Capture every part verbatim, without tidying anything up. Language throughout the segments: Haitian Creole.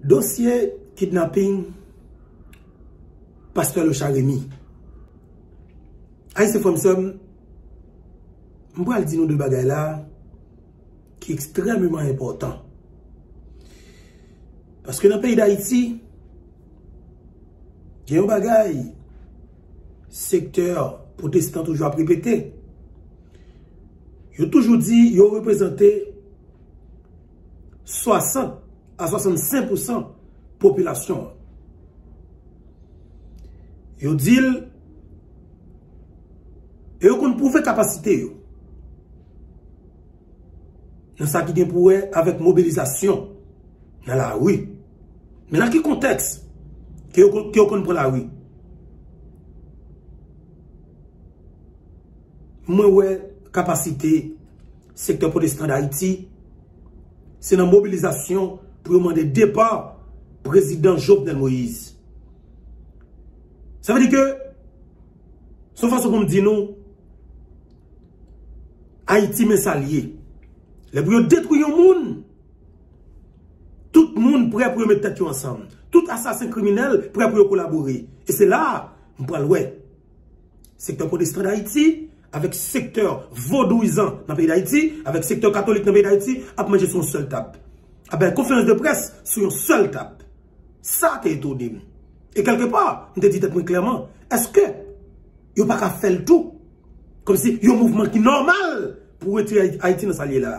Dosye kidnaping Pastè Locha Remy. Ayisyen, frè m, sè m, m pral di nou de bagay la ki ekstrèmeman enpòtan. Paske nan peyi Dayiti, gen yon bagay sektè pwotestan toujou ap repete. Yo toujou di yo reprezante swasant a swasannsenk pousan popilasyon an. Yo di l, e yo konn pwouve kapasite yo nan sa ki gen pou wè avèk mobilizasyon nan lari. Men nan ki kontèks ke yo, ke yo konn pran lari? Mwen wè kapasite sektè pwotestan Dayiti, se nan mobilizasyon pou yo mande depa prezidan Jovenel Moïse. Sa vle di ke, se yon fason pou m di nou, Ayiti men sa l ye. Lè pou yo detwi yon moun, tout moun prè pou yo met tèt yo ansanm. Tout asasen kriminèl prè pou yo kolabore. E se la a, m pral wè sektè pwotestan Dayiti, avèk sektè vodouyizan nan peyi Dayiti, avèk sektè katolik nan peyi Dayiti, ap manje sou yon sèl tab. Ap bay konferans de près sou yon sèl tab. Sa te etone m. E kèlkepa, m te di tèt mwen klèman, èske yo pa ka fè l tou? Kòmsi yon mouvman ki nòmal pou retire Ayiti nan sa l ye la.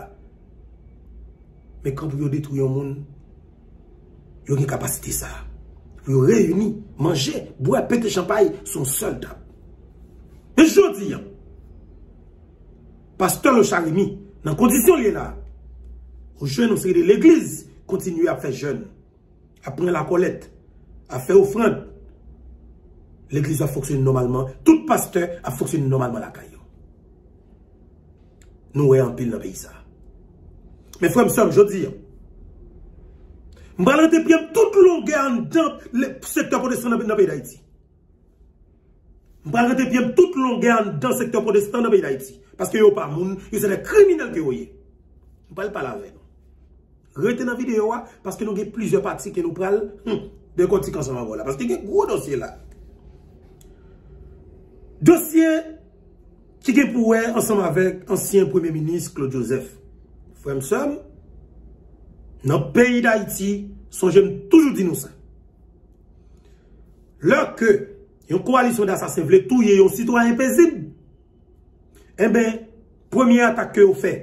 Men kan pou yo detwi yon moun, yo gen kapasite sa. Pou yo reyini, manje, bwè, pete chanpay sou yon sèl tab. Men jodi a, pastè Locha Remy, nan kondisyon l ye la, ou jwenn yon seri de legliz kontinye ap fè jèn, ap pran lakòlèt, ap fè ofrann. Legliz ap fonksyone nòmalman. Tout pastè ap fonksyone nòmalman lakay yo. Nou wè anpil nan peyi sa. Men frè m, sè m, jodi a, m pral rete pye m tout longè anndan le, sektè pwotestan nan, nan peyi Dayiti. M pral rete pye m tout longè anndan sektè pwotestan nan peyi Dayiti. Paske yo pa moun, yo se de kriminèl ke yo ye. M pral pale avè nou. Rete nan videyo a, paske nou gen plizyè pati ke nou pral, hmm, dekòtike ansanm avè w la. Paske gen gwo dosye la. Dosye ki gen pou wè ansanm avèk ansyen premye minis Claude Joseph. Frè m, sè m, nan peyi Dayiti, sonje m toujou di nou sa. Lè ke yon kowalisyon dasasen vle touye yon sitwayen pezib, enben, premye atak ke yo fè,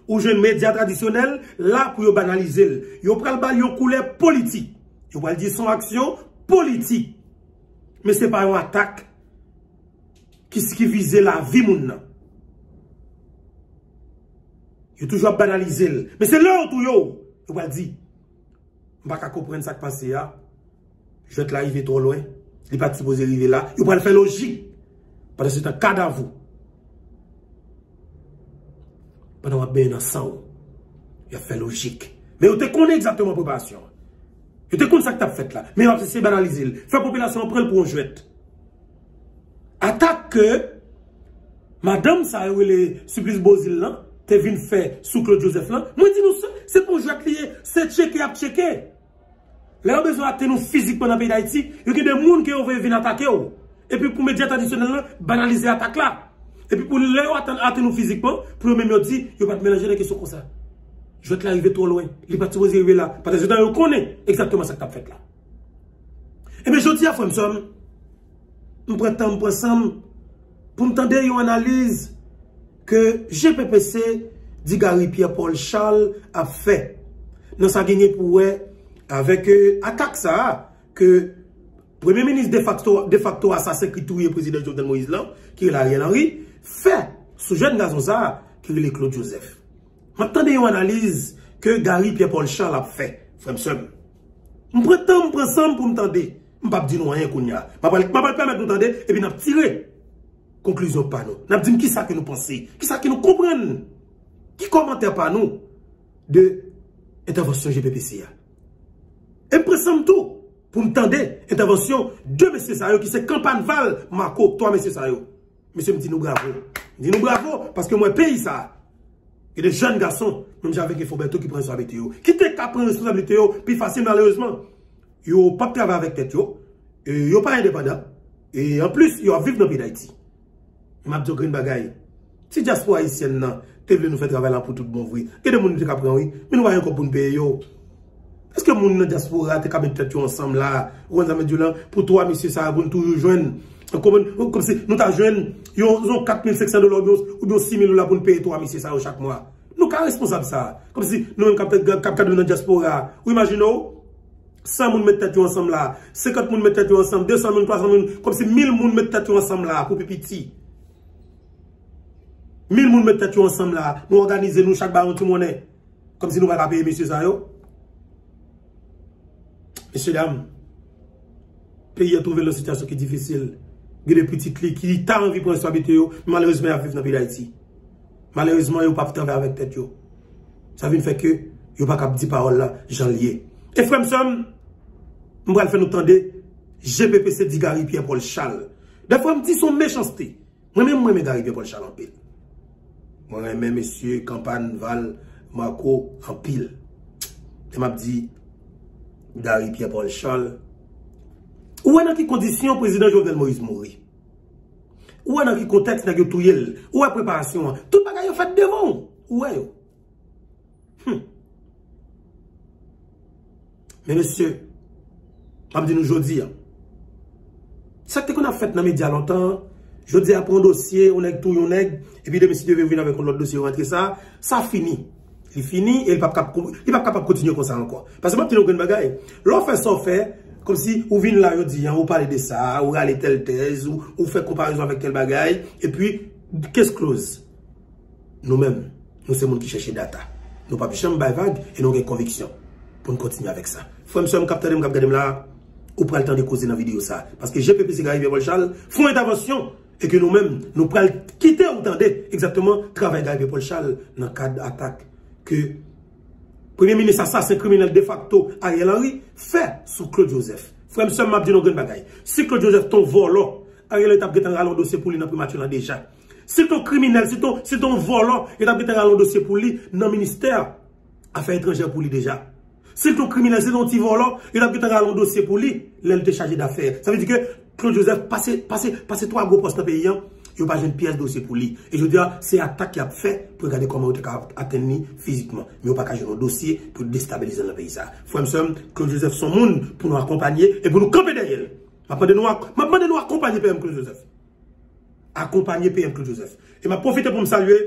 ou jwenn medya tradisyonèl la pou yo banalize l. Yo pral ba l yon koulè politik. Yo pral di se yon aksyon politik. Men se pa yon atak ki, ki vize lavi moun nan. Yo toujou ap banalize l. Men se lè yo touye w, yo pral di, m pa ka konprann sa k pase a. Jwèt la rive twò lwen. Li pa t sipoze rive la. Yo pral fè lojik. Pandan se tan, kadav ou, pandan w ap benyen nan san w, y ap fè lojik. Men yo te konnen egzakteman preparasyon an. Yo te konn sa k t ap fèt la. Men yo ap eseye banalize l. Fè popilasyon an pran l pou yon jwèt. Atak ke madanm sa yo rele Supplice Beauzile lan te vin fè sou Claude Joseph lan, mwen di nou sa, se pou jwèt li ye, se tcheke y ap tcheke. Lè yo bezwen atenn ou fizikman nan peyi Dayiti, yo gen de moun ke yo voye vin atake w. Epi pou medya tradisyonèl lan banalize atak la. Epi pou lè yo atenn, atenn ou fizikman, pou yo menm yo di, yo pa t melanje nan kesyon konsa. Jwèt la rive twò lwen. Li pa t sipoze rive la. Paske yo konnen egzakteman sa k t ap fèt la. Ebyen, jodi a, frè m, sè m, m pran tan, m pran san m pou m tande yon analiz ke G P P C di Gary Pierre Paul Charles ap fè nan sa ki gen pou wè avèk, euh, atak sa a ke premye minis defakto, defakto asasen ki touye prezidan Jovenel Moïse lan, ki rele Ariel Henry, fè sou jèn gason sa a ki rele Claude Joseph. M ap tande yon analiz ke Gary Pierre Paul Charles ap fè, frè m, sè m. M pran tan, m pran san m pou m tande. M p ap di nou anyen kounye a. M ap al, m ap al pèmèt nou tande, epi n ap tire konklizyon pa nou. N ap di m kisa ke nou panse, kisa ke nou konprann, ki kòmantè pa nou de entèvansyon G P P C a. E m pran san m tou pou m tande entèvansyon de mesye sa yo ki se Kanpanval Marco, twa mesye sa yo. Mesye, m di nou bravo. M di nou bravo, paske m wè peyi sa a, gen de jèn gason, menm jan avèk Efo Bèto ki pran responsablite yo. Ki te ka pran responsablite yo pi fasil, malerezman. Yo p ap travay avèk tèt yo. E yo pa endepandan. E anplis, yo ap viv nan peyi Dayiti. M ap di w grenn bagay. Si dyaspora ayisyèn nan te vle nou fè travay la pou tout bon vre, gen de moun nou te ka pran, wi. Men nou pa gen kòb pou n peye yo. Èske moun nan dyaspora te ka met tèt yo ansanm la, ou konn sa m di w lan, pou twa mesye sa yo pou n toujou jwenn? Kòm, kòmsi nou ta jwenn yon, yon kat mil senk san dola oubyen, oubyen sis mil dola pou n peye twa mesye sa yo chak mwa. Nou ka responsab sa. Kòmsi nou menm k ap, k ap, k ap gade nou nan dyaspora. Ou imajine w, san moun met tèt yo ansanm la, senkant moun met tèt yo ansanm, de san moun, twa san moun, kòmsi mil moun met tèt yo ansanm la pou pi piti. Mil moun met tèt yo ansanm la, nou òganize, nou chak ba yon ti monnen. Kòmsi nou pa ka peye mesye sa yo. Mesye dam, peyi a twouve l nan sitiyasyon ki difisil. Gen de pitit li ki ta anvi pran responsablite yo, men malerezman y ap viv nan peyi Dayiti. Malerezman, yo p ap travay avèk tèt yo. Sa vin fè ke yo pa kab di pawòl la jan l ye. E frè m, sè m, m pral fè nou tande G P P C di Gary Pierre Paul Charles. Dèfwa m di se yon mechanste. Mwen menm, mwen renmen Gary Pierre Paul Charles anpil. Mwen renmen mesye Kanpan Val Marco anpil. Lè m ap di Gary Pierre Paul Charles, ou wè nan ki kondisyon prezidan Jovenel Moïse mouri? Ou wè nan ki kontèks nèg yo touye l? Ou wè preparasyon an? Tout bagay yo fèt devan w. Ou wè yo. Hmm. Men mesye, m ap di nou jodi a. Sa k te konn ap fèt nan medya lontan, jodi a pran yon dosye, yon nèg touye yon nèg, epi demen si Dye vle yo vin avèk yon lòt dosye, yo rantre sa, sa fini. Li fini e li p ap kap-, li p ap kapab kontinye konsa ankò. Paske m ap di nou grenn bagay. Lè w fè sa w fè, kòmsi ou vin la jodi a, ou pale de sa, ou rale tèl tèz, ou, ou fè konparezon avèk tèl bagay, epi, case close. Nou menm, nou se moun ki chèche data. Nou p ap janm bay vag e nou gen konviksyon pou n kontinye avèk sa. Frè m, sè m k ap tande m, k ap gade m la, ou pral tande koze nan videyo sa. Paske G P P C Gary Pierre Paul Charles fè yon entèvansyon e ke nou menm, nou pral kite ou tande egzakteman travay Gary Pierre Paul Charles nan kad atak ke Premye minis asasen kriminèl defakto Ariel Henry fè sou Claude Joseph. Frè m, sè m, m ap di nou grenn bagay. Si Claude Joseph te yon vòlò, Ariel Henry t ap gentan rale yon dosye pou li nan primati lan deja. Si l te yon kriminèl, si l te yon, si l te yon vòlò, yo t ap gentan rale yon dosye pou li nan ministè afè etranjè pou li deja. Si l te yon kriminèl, si l te yon ti vòlò, yo t ap gentan rale yon dosye pou li lè l te chaje dafè. Sa vle di ke Claude Joseph pase, pase, pase twa gwo pòs nan peyi an, yo pa jwenn pyès dosye pou li. E jodi a, se atak y ap fè pou yo gade kòman yo te ka atenn li fizikman. Men yo pa ka jwenn yon dosye pou yo destabilize l nan peyi sa a. Frè m, sè m, Claude Joseph se yon moun pou nou akonpanye e pou nou kanpe dèyè l. M ap mande nou ak-, m ap mande nou akonpanye P M Claude Joseph. Akonpanye P M Claude Joseph. E m ap pwofite pou m salye,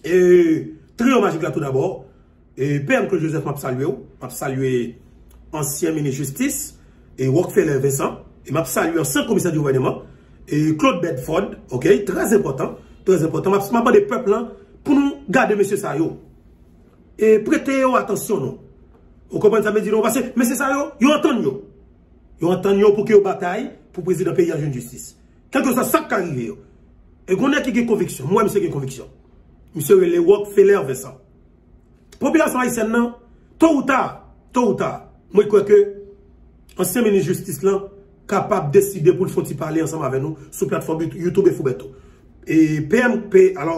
e, Triyo Majik la tou dabò. E, P M Claude Joseph, m ap salye w. M ap salye ansyen minis jistis, e, Rockefeller Vincent. E m ap salye ansyen komisè di gouvèneman, e, Claude Bedford. Oke, trè enpòtan. Trè enpòtan. M ap, m ap mande pèp lan pou nou gade mesye sa yo. E prete yo atansyon nou. Ou konprann sa m di nou? Paske mesye sa yo, yo antann yo. Yo antann yo pou ke yo batay pou prezidan peyi a jwenn jistis. Kèlkeswa sa k ka rive yo. E gon nèg ki gen konviksyon. Mwen, misye gen konviksyon. Misye rele Rockefeller Vincent. Popilasyon ayisyèn nan, to ou ta, to ou ta, mwen kwè ke ansyen minis jistis lan kapab deside pou l fè yon ti pale ansanm avè nou sou platfòm You-, YouTube e Foubeto. E P M P, alò,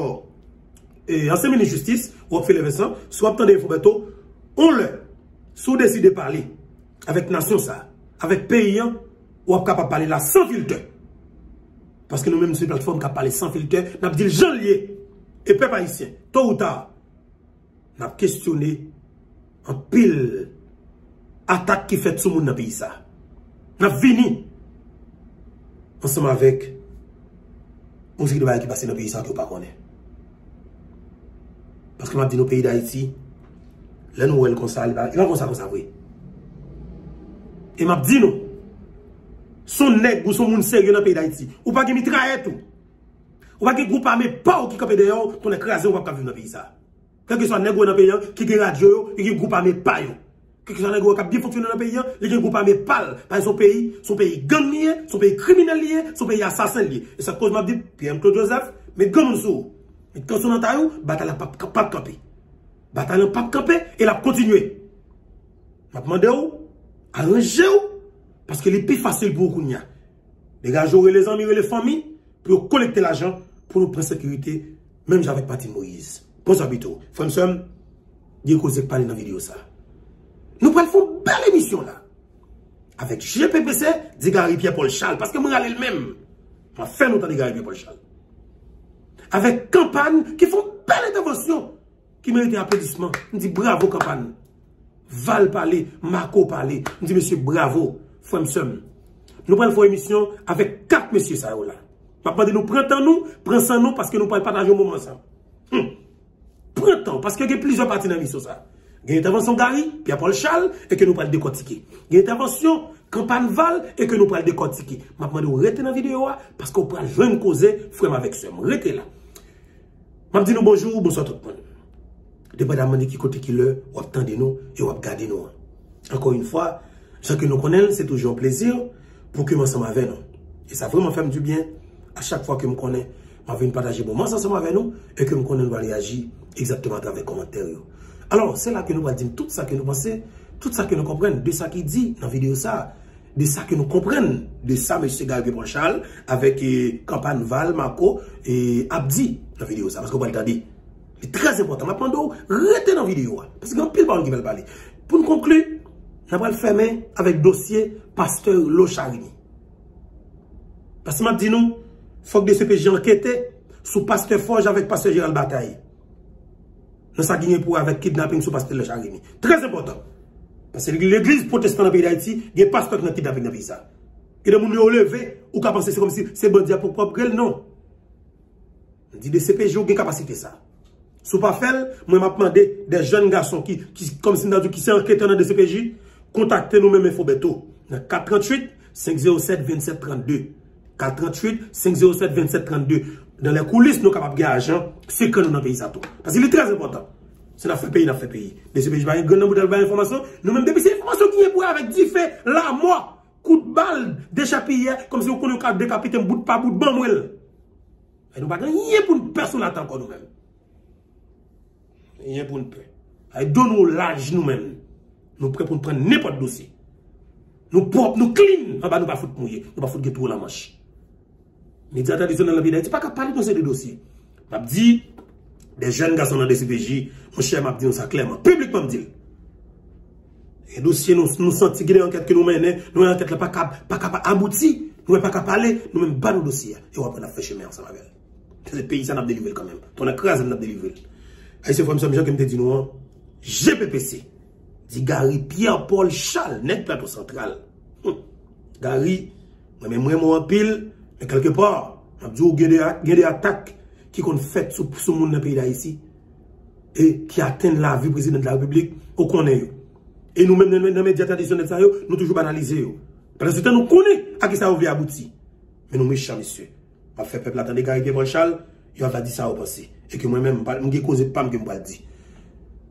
e ansyen minis jistis, Rockefeller Vincent, si w ap tande Foubeto, on lè, si w deside pale avèk nasyon sa, avèk peyi an, w ap kapab pale la san filtè. Paske nou menm se platfòm k ap pale san filtè, n ap di l jan l ye. E pèp ayisyen, to ou ta, n ap kesyone anpil atak ki fèt sou moun nan peyi sa. N ap vini ansanm avèk yon seri de bagay ki pase nan peyi sa ke w pa konnen. Paske m ap di nou, peyi Dayiti, lè nou wè l konsa, li pa, li pa konsa, konsa vre. E m ap di nou, se yon nèg ou se yon moun serye nan peyi Dayiti. Ou pa gen mitrayèt ou. Ou pa gen gwoup ame pa w ki kanpe dèyè w, tonnè kraze w, ou p ap ka viv nan peyi sa. Kèlkeswa nèg ou wè nan peyi an, ki gen radyo yo, ki gen gwoup ame pa yo. Kèlkeswa nèg ou wè k ap byen fonksyone nan peyi an, li gen gwoup ame pa l. Paske se yon peyi, se yon peyi gang li ye, se yon peyi kriminèl li ye, se yon peyi asasen li ye. E sa k koz m ap di, P M Claude Joseph, met granmoun sou ou. Met kanson nan tay ou, batay la p ap, p ap kanpe. Batay la p ap kanpe, e l ap kontinye. M ap mande w, aranje w, paske li pi fasil pou ou kounye a. Degaje w, rele zanmi, rele fanmi, pou yo kolekte lajan, pou nou pran sekirite, menm jan avèk pati Moyiz. Pran sa pito. Frè m, sè m, gen koze k pale nan videyo sa. Nou pral fè yon bèl emisyon la. Avèk G P P C, di Gary Pierre Paul Charles, paske mwen rale l menm. Mwen fè nou tande Gary Pierre Paul Charles. Avèk Kanpann ki fè yon bèl entèvansyon ki merite aplodisman. M di bravo Kanpann. Val pale, Marco pale. M di mesye bravo, frè m, sè m. Nou pral fè yon emisyon avèk kat mesye sa yo la. M ap mande nou pran tan nou, pran san nou, paske nou pral pataje yon moman ansanm. Hmm. Pran tan, paske gen plizyè pati nan emisyon sa. Gen entèvansyon Gary, Pierre Paul Charles, e ke nou pral dekòtike. Gen entèvansyon Kanpann Val, e ke nou pral dekòtike. M ap mande w rete nan videyo a, paske w pral jwenn koze, frè m avèk sè m. Rete la. M ap di nou bonjou, bonswa tout moun. Depandaman de ki kote, ki lè w ap tande nou e w ap gade nou an. Ankò yon fwa, jan ke nou konnen l, se toujou yon plezi pou ke m ansanm avè nou. E sa vrèman fè m dibyen a chak fwa ke m konnen m ap vin pataje moman sa ansanm avè nou e ke m konnen nou va reyaji egzakteman atravè kòmantè yo. Alò, se la ke nou pral di m tout sa ke nou panse, tout sa ke nou konprann de sa ki di nan videyo sa a, de sa ke nou konprann de sa mesye Gary Pierre Paul Charles avèk eh, Kanpann Val Marco eh, ap di nan videyo sa a, paske w pral tande. Li trè enpòtan. M ap mande w rete nan videyo a. Paske gen anpil pawòl ki pral pale. Pou n konkli, n ap pral fèmen avèk dosye pastè Locharini. Paske m ap di nou, fòk D C P J ankete sou pastè Forge avèk pastè Gérald Bataille. Nan sa ki gen pou wè avèk kidnaping sou pastè Locharini. Trè enpòtan. Paske legliz pwotestan nan peyi Dayiti, gen pastè ki nan kidnaping nan peyi sa. Gen de moun yo leve, ou ka panse se kòmsi se bandi a pwòp pwòp grèl, non. M di D C P J ou gen kapasite sa. Si w pa fè l, mwen m ap mande de jèn gason ki, ki kòmsi m ta di w ki se anketè nan D C P J, kontakte nou menm Enfo Bèto nan kat tranntuit, senk zewo sèt, vennsèt trannde. Kat tranntuit, senk zewo sèt, vennsèt trannde. Nan lè koulis, nou kapab gen ajan sekrè nou nan peyi sa tou. Paske li trè enpòtan. Si n ap fè peyi, n ap fè peyi. D C P J pa gen grenn nan boutèl bay enfòmasyon. Nou menm, depi se enfòmasyon ki gen pou wè avèk dife, lamò, kout bal, dechapiyè, kòmsi ou konnen ou ka dekapite m bout pa bout, ban mwen l. E nou pa gen anyen pou n pè sou latè ankò nou menm. Anyen pou n pè. Ay do nou laj nou menm. Nou prè pou n pran nenpòt dosye. Nou pwòp, nou clean. Anba nou pa fout mouye. Nou pa fout gen twou nan manch. Medya tradisyonèl nan peyi Dayiti pa ka pale de yon seri de dosye. M ap di, de jèn gason nan D C P J, monchè, m ap di nou sa klèman. Piblikman, m di l. Gen dosye nou, nou santi gen de ankèt ke nou mennen, nou wè ankèt la pa ka, pa ka abouti, nou wè pa ka pale, nou menm ba nou dosye a. E w ap wè n ap fè chemen ansanm avè l. Se peyi sa n ap delivre l kanmenm. Tonnè kraze l, n ap delivre l. Ayisyen, frè m, sè m, jan ke m te di nou an, G P P C, di Gary Pierre Paul Charles, nèg Plato Santral. Hum. Gary, mwen menm, mwen renmen w anpil, men kèlkepa, m ap di w, gen de, gen de atak ki konn fèt sou, sou moun nan peyi Dayiti, e ki atenn lavi prezidan de la repiblik, ou konnen yo. E nou menm nan, nan medya tradisyonèl sa yo, nou toujou banalize yo. Pandan se tan nou konnen a kisa yo vle abouti. Men nou mechan, mesye. W ap fè pèp la tande Gary Pierre Paul Charles, y ap va di sa yo panse. E ke mwen menm, m pa- m gen koze pa m ke m pral di.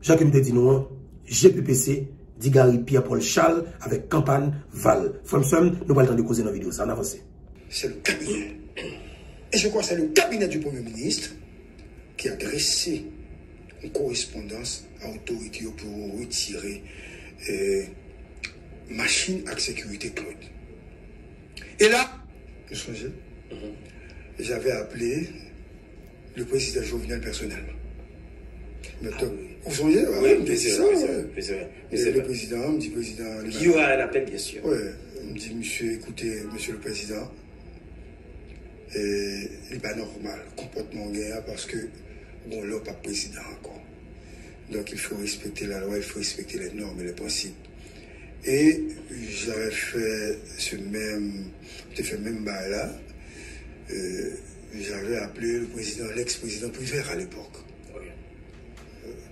Jan ke m te di nou an, G P P C, di Gary Pierre Paul Charles avèk Kanpann Val. Frè m, sè m, nou pral tande koze nan videyo sa. Ann avanse. C'est le cabinet. Et je crois que c'est le cabinet du Premier ministre qui a adressé une correspondance à autorité pour retirer euh, machine avec sécurité Claude. Et là, vous songez, j'avais appelé le président Jovenel personnellement. Maintenant, vous songez, ah, oui, bien sûr, bien sûr, ouais. Bien sûr. Et le président, m di président, il y aura un appel, bien sûr. Ouais, m di, monsieur, écoutez, monsieur le président, li pa nòmal, konpòtman w genyen an, paske, bon, lè w pa prezidan ankò. Donc, il faut respecter la loi, il faut respecter les normes et les principes. Et j'avais fait ce même, te fè menm bagay la. Euh, j'avais appelé le président, l'ex-président Privert à l'époque.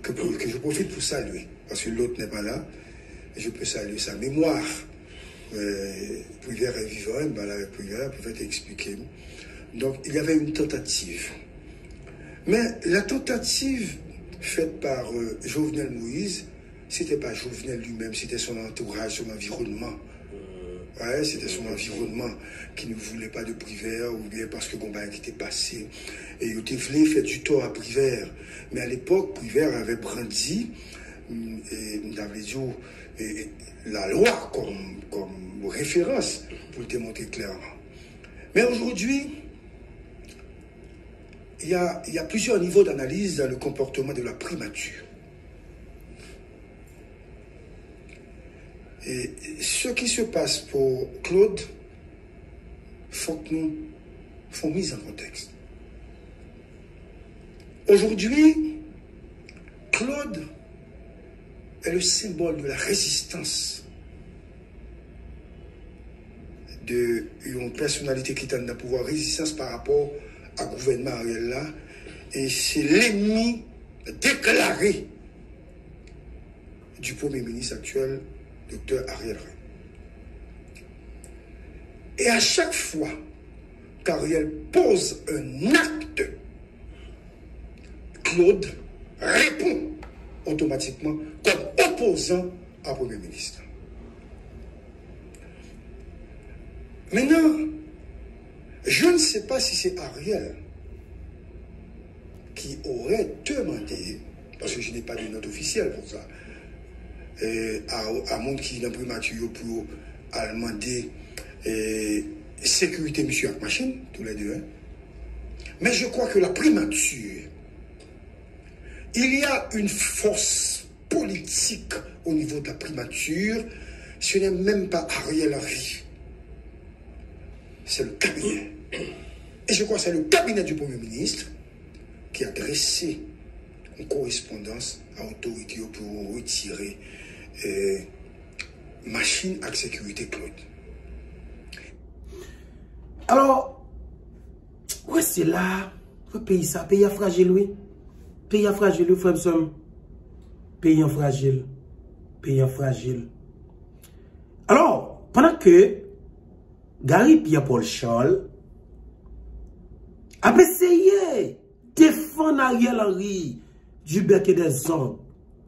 Que, que je profite pour saluer, parce que l'autre n'est pas là, et je peux saluer sa mémoire. Euh, Privert est vivant, il m'a avec Privert, Privert a expliqué. Donc, il y avait une tentative. Mais la tentative faite par euh, Jovenel Moïse, c'était pas Jovenel lui-même, c'était son entourage, son environnement. Ouais, c'était son environnement qui ne voulait pas de Privert, ou bien parce que bon, bagay ki te pase. E yo te vle fè du tort à Privert. Mais à l'époque, Privert avait brandi, mm, et, m ta vle di w, et, et la loi comme, comme référence pour le démontrer clairement. Mais aujourd'hui, il y a, il y a plusieurs niveaux d'analyse dans le comportement de la primature. Et ce qui se passe pour Claude, faut que nous faut mise en contexte. Aujourd'hui, Claude est le symbole de la résistance de yon pèsonalite ki te anndan pouvwa, rezistans pa rapò a gouvènman Ariel la, e se lènmi deklare du Premier ministre actuel, Doktè Ariel Henry. Et à chaque fois qu'Ariel pose un acte, Claude répond automatiquement comme opposant à Premier ministre. Maintenant, je ne sais pas si c'est Ariel qui aurait demandé, parce que je n'ai pas de note officielle pour ça, euh, à, à moun ki nan primati yo pou al mande euh, sécurité monsieur ak machin, tous les deux. Hein. Mais je crois que la primature, il y a une force politique au niveau de la primature, ce n'est même pas Ariel Henry, c'est le cabinet. Et je crois que c'est le cabinet du Premier ministre qui a adressé une correspondance à l'autorité pour retirer euh, machin ak sekirite Claude. Alò, wè se la, wè peyi sa, peyi a frajil wi. Peyi a frajil wi, frè m, sè m. Peyi an frajil. Peyi an frajil. Alò, pandan ke Gary Pierre Paul Charles ap eseye defann Ariel Henry du bec et des ongles.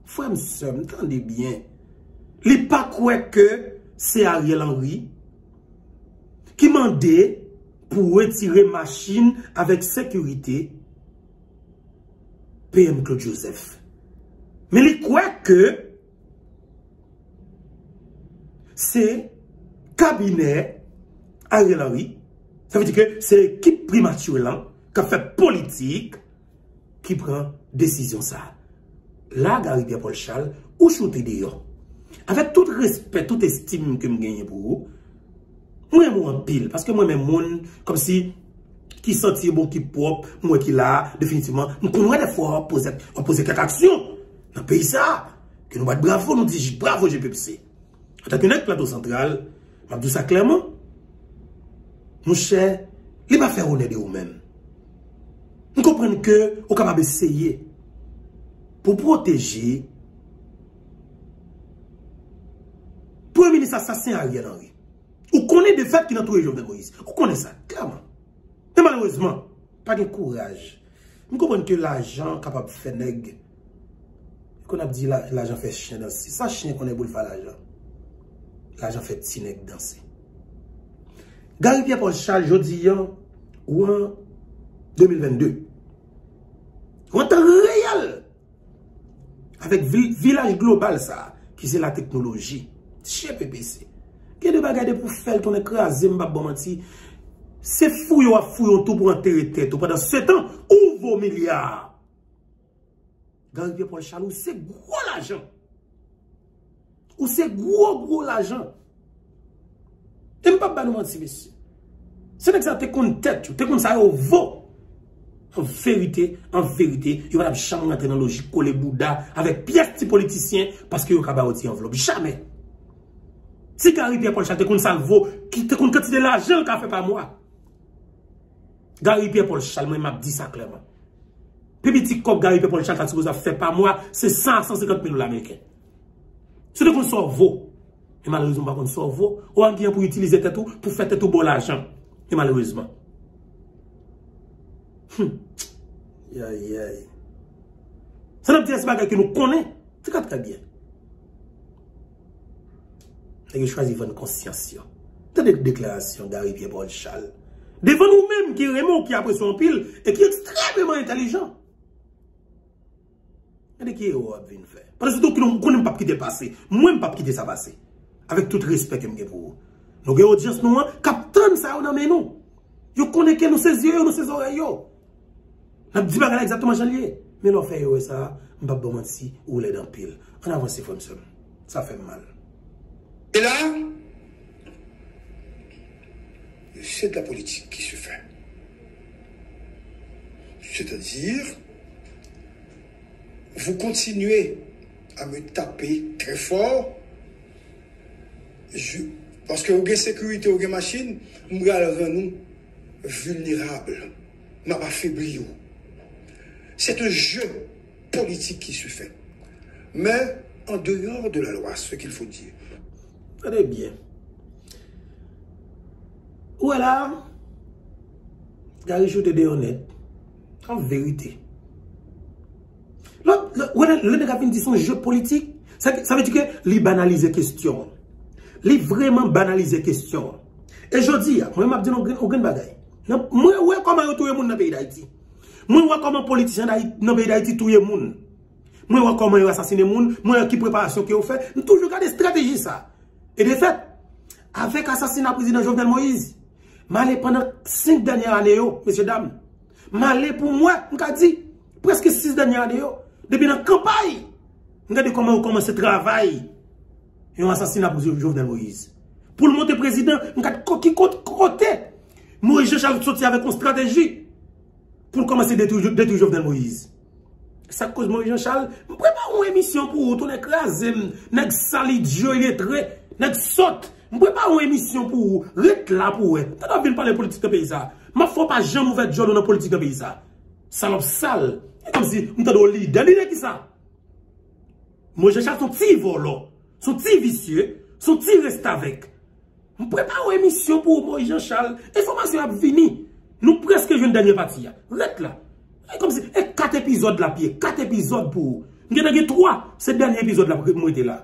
Frè m, sè m, tande byen. Li pa kwè ke se Ariel Henry ki mande pou retire machin avèk sekirite P M Claude Joseph. Men li kwè ke se kabinè Ariel Henry. Sa vle di ke se ekip primati lan k ap fè politik ki pran desizyon sa. La, Gary Pierre Paul Charles, ou choute deyò. Avèk tout respè, tout estim ke m genyen pou ou, mwen renmen w anpil, paske mwen renmen moun kòmsi ki santi bon, ki pwòp, m wè ki la, definitivman, m konn wè dèfwa w ap poze, w ap poze kèk aksyon nan peyi sa, ke nou bat bravo, nou di bravo G P P C. Antanke nèg Plato Santral, m ap di w sa klèman, monchè, li pa fè onè de ou menm. M konprann ke ou kapab eseye pou pwoteje Premye Minis asasen Ariel Henry. Ou konnen defèt ki nan touye Jovenel Moïse. Ou konnen sa, klèman. Men malerezman, pa gen kouraj. M konprann ke lajan kapab fè nèg, kon ap di la, lajan fè chen danse. Sa chen konnen pou l fè lajan? Lajan fè ti nèg danse. Gary Pierre Paul Charles, jodi an, ou an de mil venn de. Ou an tan reyèl. Avèk vi, vilaj global sa, ki se la teknoloji. G P P C. Gen de bagay depi w fè l tounen kraze, m p ap ba w manti. Se fouye w ap fouye w tou pou antere tèt ou. Pandan se tan, ou vo milya. Gary Pierre Paul Charles, ou se gwo lajan. Ou se gwo, gwo lajan. E m p ap ba nou manti, mesye. Se nèg sa te konn tèt yo, te konn sa yo vo. An verite, an verite, yo pa t ap janm rantre nan lojik kole bouda avèk pyès ti politisyen paske yo ka ba yo ti anvlòp. Jamè. Si Gary Pierre Paul Charles te konn sa l vo, ki te konn kantite lajan l ka fè pa mwa, Gary Pierre Paul Charles, mwen m ap di sa klèman. Pi piti kòb Gary Pierre Paul Charles ta sipoze ap fè pa mwa, se san a san senkant mil dola ameriken. Si w te konn sa w vo, men malerezman w pa konn sa w vo, ou pa gen pou itilize tèt ou pou fè tèt ou ba w lajan. Men malerezman. Hum. Yayay. Sa n ap di a se bagay ke nou konnen. Trè trè byen. Nèg yo chwazi vann konsyans yo. Tande deklarasyon Gary Pierre Paul Charles. Devan nou menm ki renmen w, ki apresye w anpil, e ki ekstrèmeman entèlijan. Gade ki erè w ap vin fè. Pandan se tan ke nou konnen m p ap kite l pase. Mwen m p ap kite sa pase. Avèk tout respè ke m gen pou ou. Nou gen odyans nou an k ap tann sa yo nan men nou. Yo konnen ke nou se zye yo, nou se zòrèy yo. N ap di bagay la egzakteman jan l ye. Men lè w fè erè sa a, m p ap ba w manti, ou lèd anpil. Ann avanse, frè m, sè m. Sa fè m mal. Et là, c'est de la politique qui se fait. C'est-à-dire, vous continuez à me taper très fort, je, paske ou gen sekirite, ou gen machin, m pral rann ou vilnerab. M ap afebli ou. C'est un jeu politique qui se fait. Mais en dehors de la loi, ce qu'il faut dire. Tande byen. Ou wè la, Gary Jouthe deyò nèt. An verite. Lè, lè, lè nèg ap vin di se yon je politik, sa, sa vle di ke li banalize kesyon an. Li vrèman banalize kesyon an. E jodi a, mwen m ap di nou yon grenn bagay. Mwen wè kòman yo touye moun nan peyi Dayiti. Mwen wè kòman politisyen nan peyi Dayiti touye moun. Mwen wè kòman yo asasinen moun, mwen wè ki preparasyon ke yo fè. M toujou gade estrateji sa. E de fèt, avèk asasina prezidan Jovenel Moïse, m ale pandan senk dènyè ane yo, mesye dam. M ale pou m wè, m ka di, prèske sis dènyè ane yo, depi nan kanpay, m gade kòman yo kòmanse travay yon asasina pou Jovenel Moïse. Pou l monte prezidan, m gade ki kote Moïse Jean Charles soti avèk yon estrateji pou l kòmanse detwi, detwi Jovenel Moïse. Sa k koz Moïse Jean Charles, m prepare yon emisyon pou ou, tou nèg kraze m, nèg sal, idyo, iletre, nèg sòt. M prepare yon emisyon pou ou, ret la pou wè. Tande w ap vin pale politik nan peyi sa. M ap fè w pa janm ouvè djòl ou nan politik nan peyi sa. Salòp sal. E kòmsi m tande w lidè. Lidè kisa? Moïse Jean Charles se yon ti vòlò, se yon ti visye, se yon ti restavèk. M prepare yon emisyon pou ou, Moïse Jean Charles. Enfòmasyon ap vini. Nou prèske jwenn dènye pati a. Ret la. E kòmsi, e kat epizòd l ap ye. Kat epizòd pou ou. M gentan gen twa. Se dènye epizòd la pou m rete la.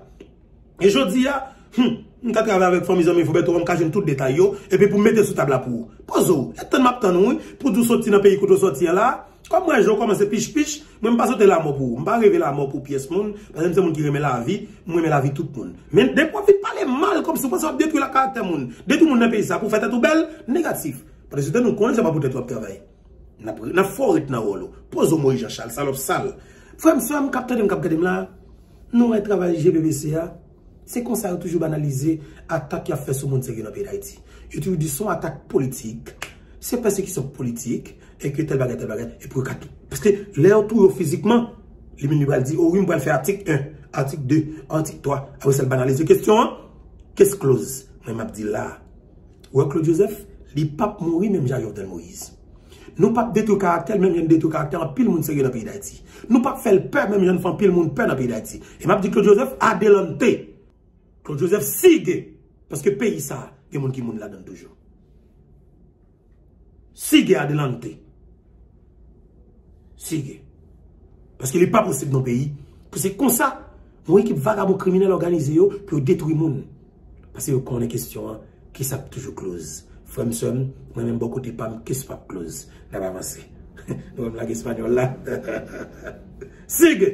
E jodi a, hmm, m ka travay avèk fanmi zanmi Fobeto, m ka jwenn tout detay yo. Epi pou m mete sou tab la pou ou. Poze w. E tann m ap tann ou, wi. Pou di w soti nan peyi kote w soti a la. Kòm mwen, jan w kòmanse pich pich, mwen m pa swete lanmò pou ou. M pa reve lanmò pou pyès moun, paske m se moun ki renmen lavi, m renmen lavi tout moun. Men depi w ap vin pale mal kòmsi w panse w ap detwi la karaktè moun, detwi moun nan peyi sa pou fè tèt ou bèl, negatif. Paske nou konnen se pa pou tèt ou w ap travay. N ap, n ap fè w ret nan wòl ou. Poze w Moïse Jean Charles, salòp sal. Frè m, sè m k ap tande m, k ap gade m la, nou wè travay G B B C a. Se konsa yo toujou banalize atak y ap fè sou moun serye nan peyi Dayiti. Yo toujou di se yon atak politik, se pèsekisyon politik, e ke tèl bagay, tèl bagay, epi yo ka tou. Paske lè yo touye w fizikman, li menm li pral di, o wi, m pral fè atik en, atik de, atik twa. Apre sa, l banalize kesyon an, case close. Mwen, m ap di la, ou wè Claude Joseph, li p ap mouri menm jan Jovenel Moïse. Nou p ap detwi karaktè l menm jan n detwi karaktè anpil moun serye nan peyi Dayiti. Nou p ap fè l pè menm jan n fè anpil moun pè nan peyi Dayiti. E m ap di Claude Joseph, adelante! Claude Joseph, sige! Paske peyi sa a, gen moun ki moun ladan l toujou. Sige, adelante! Sige! Paske li pa posib nan peyi pou se konsa yon ekip vagabon kriminèl òganize yo pou yo detwi moun. Paske yo konnen kesyon an, case ap toujou close. Frè m, sè m, mwen menm bò kote pa m, case p ap close. N ap avanse. Nou wè m lage espanyòl la. Sige!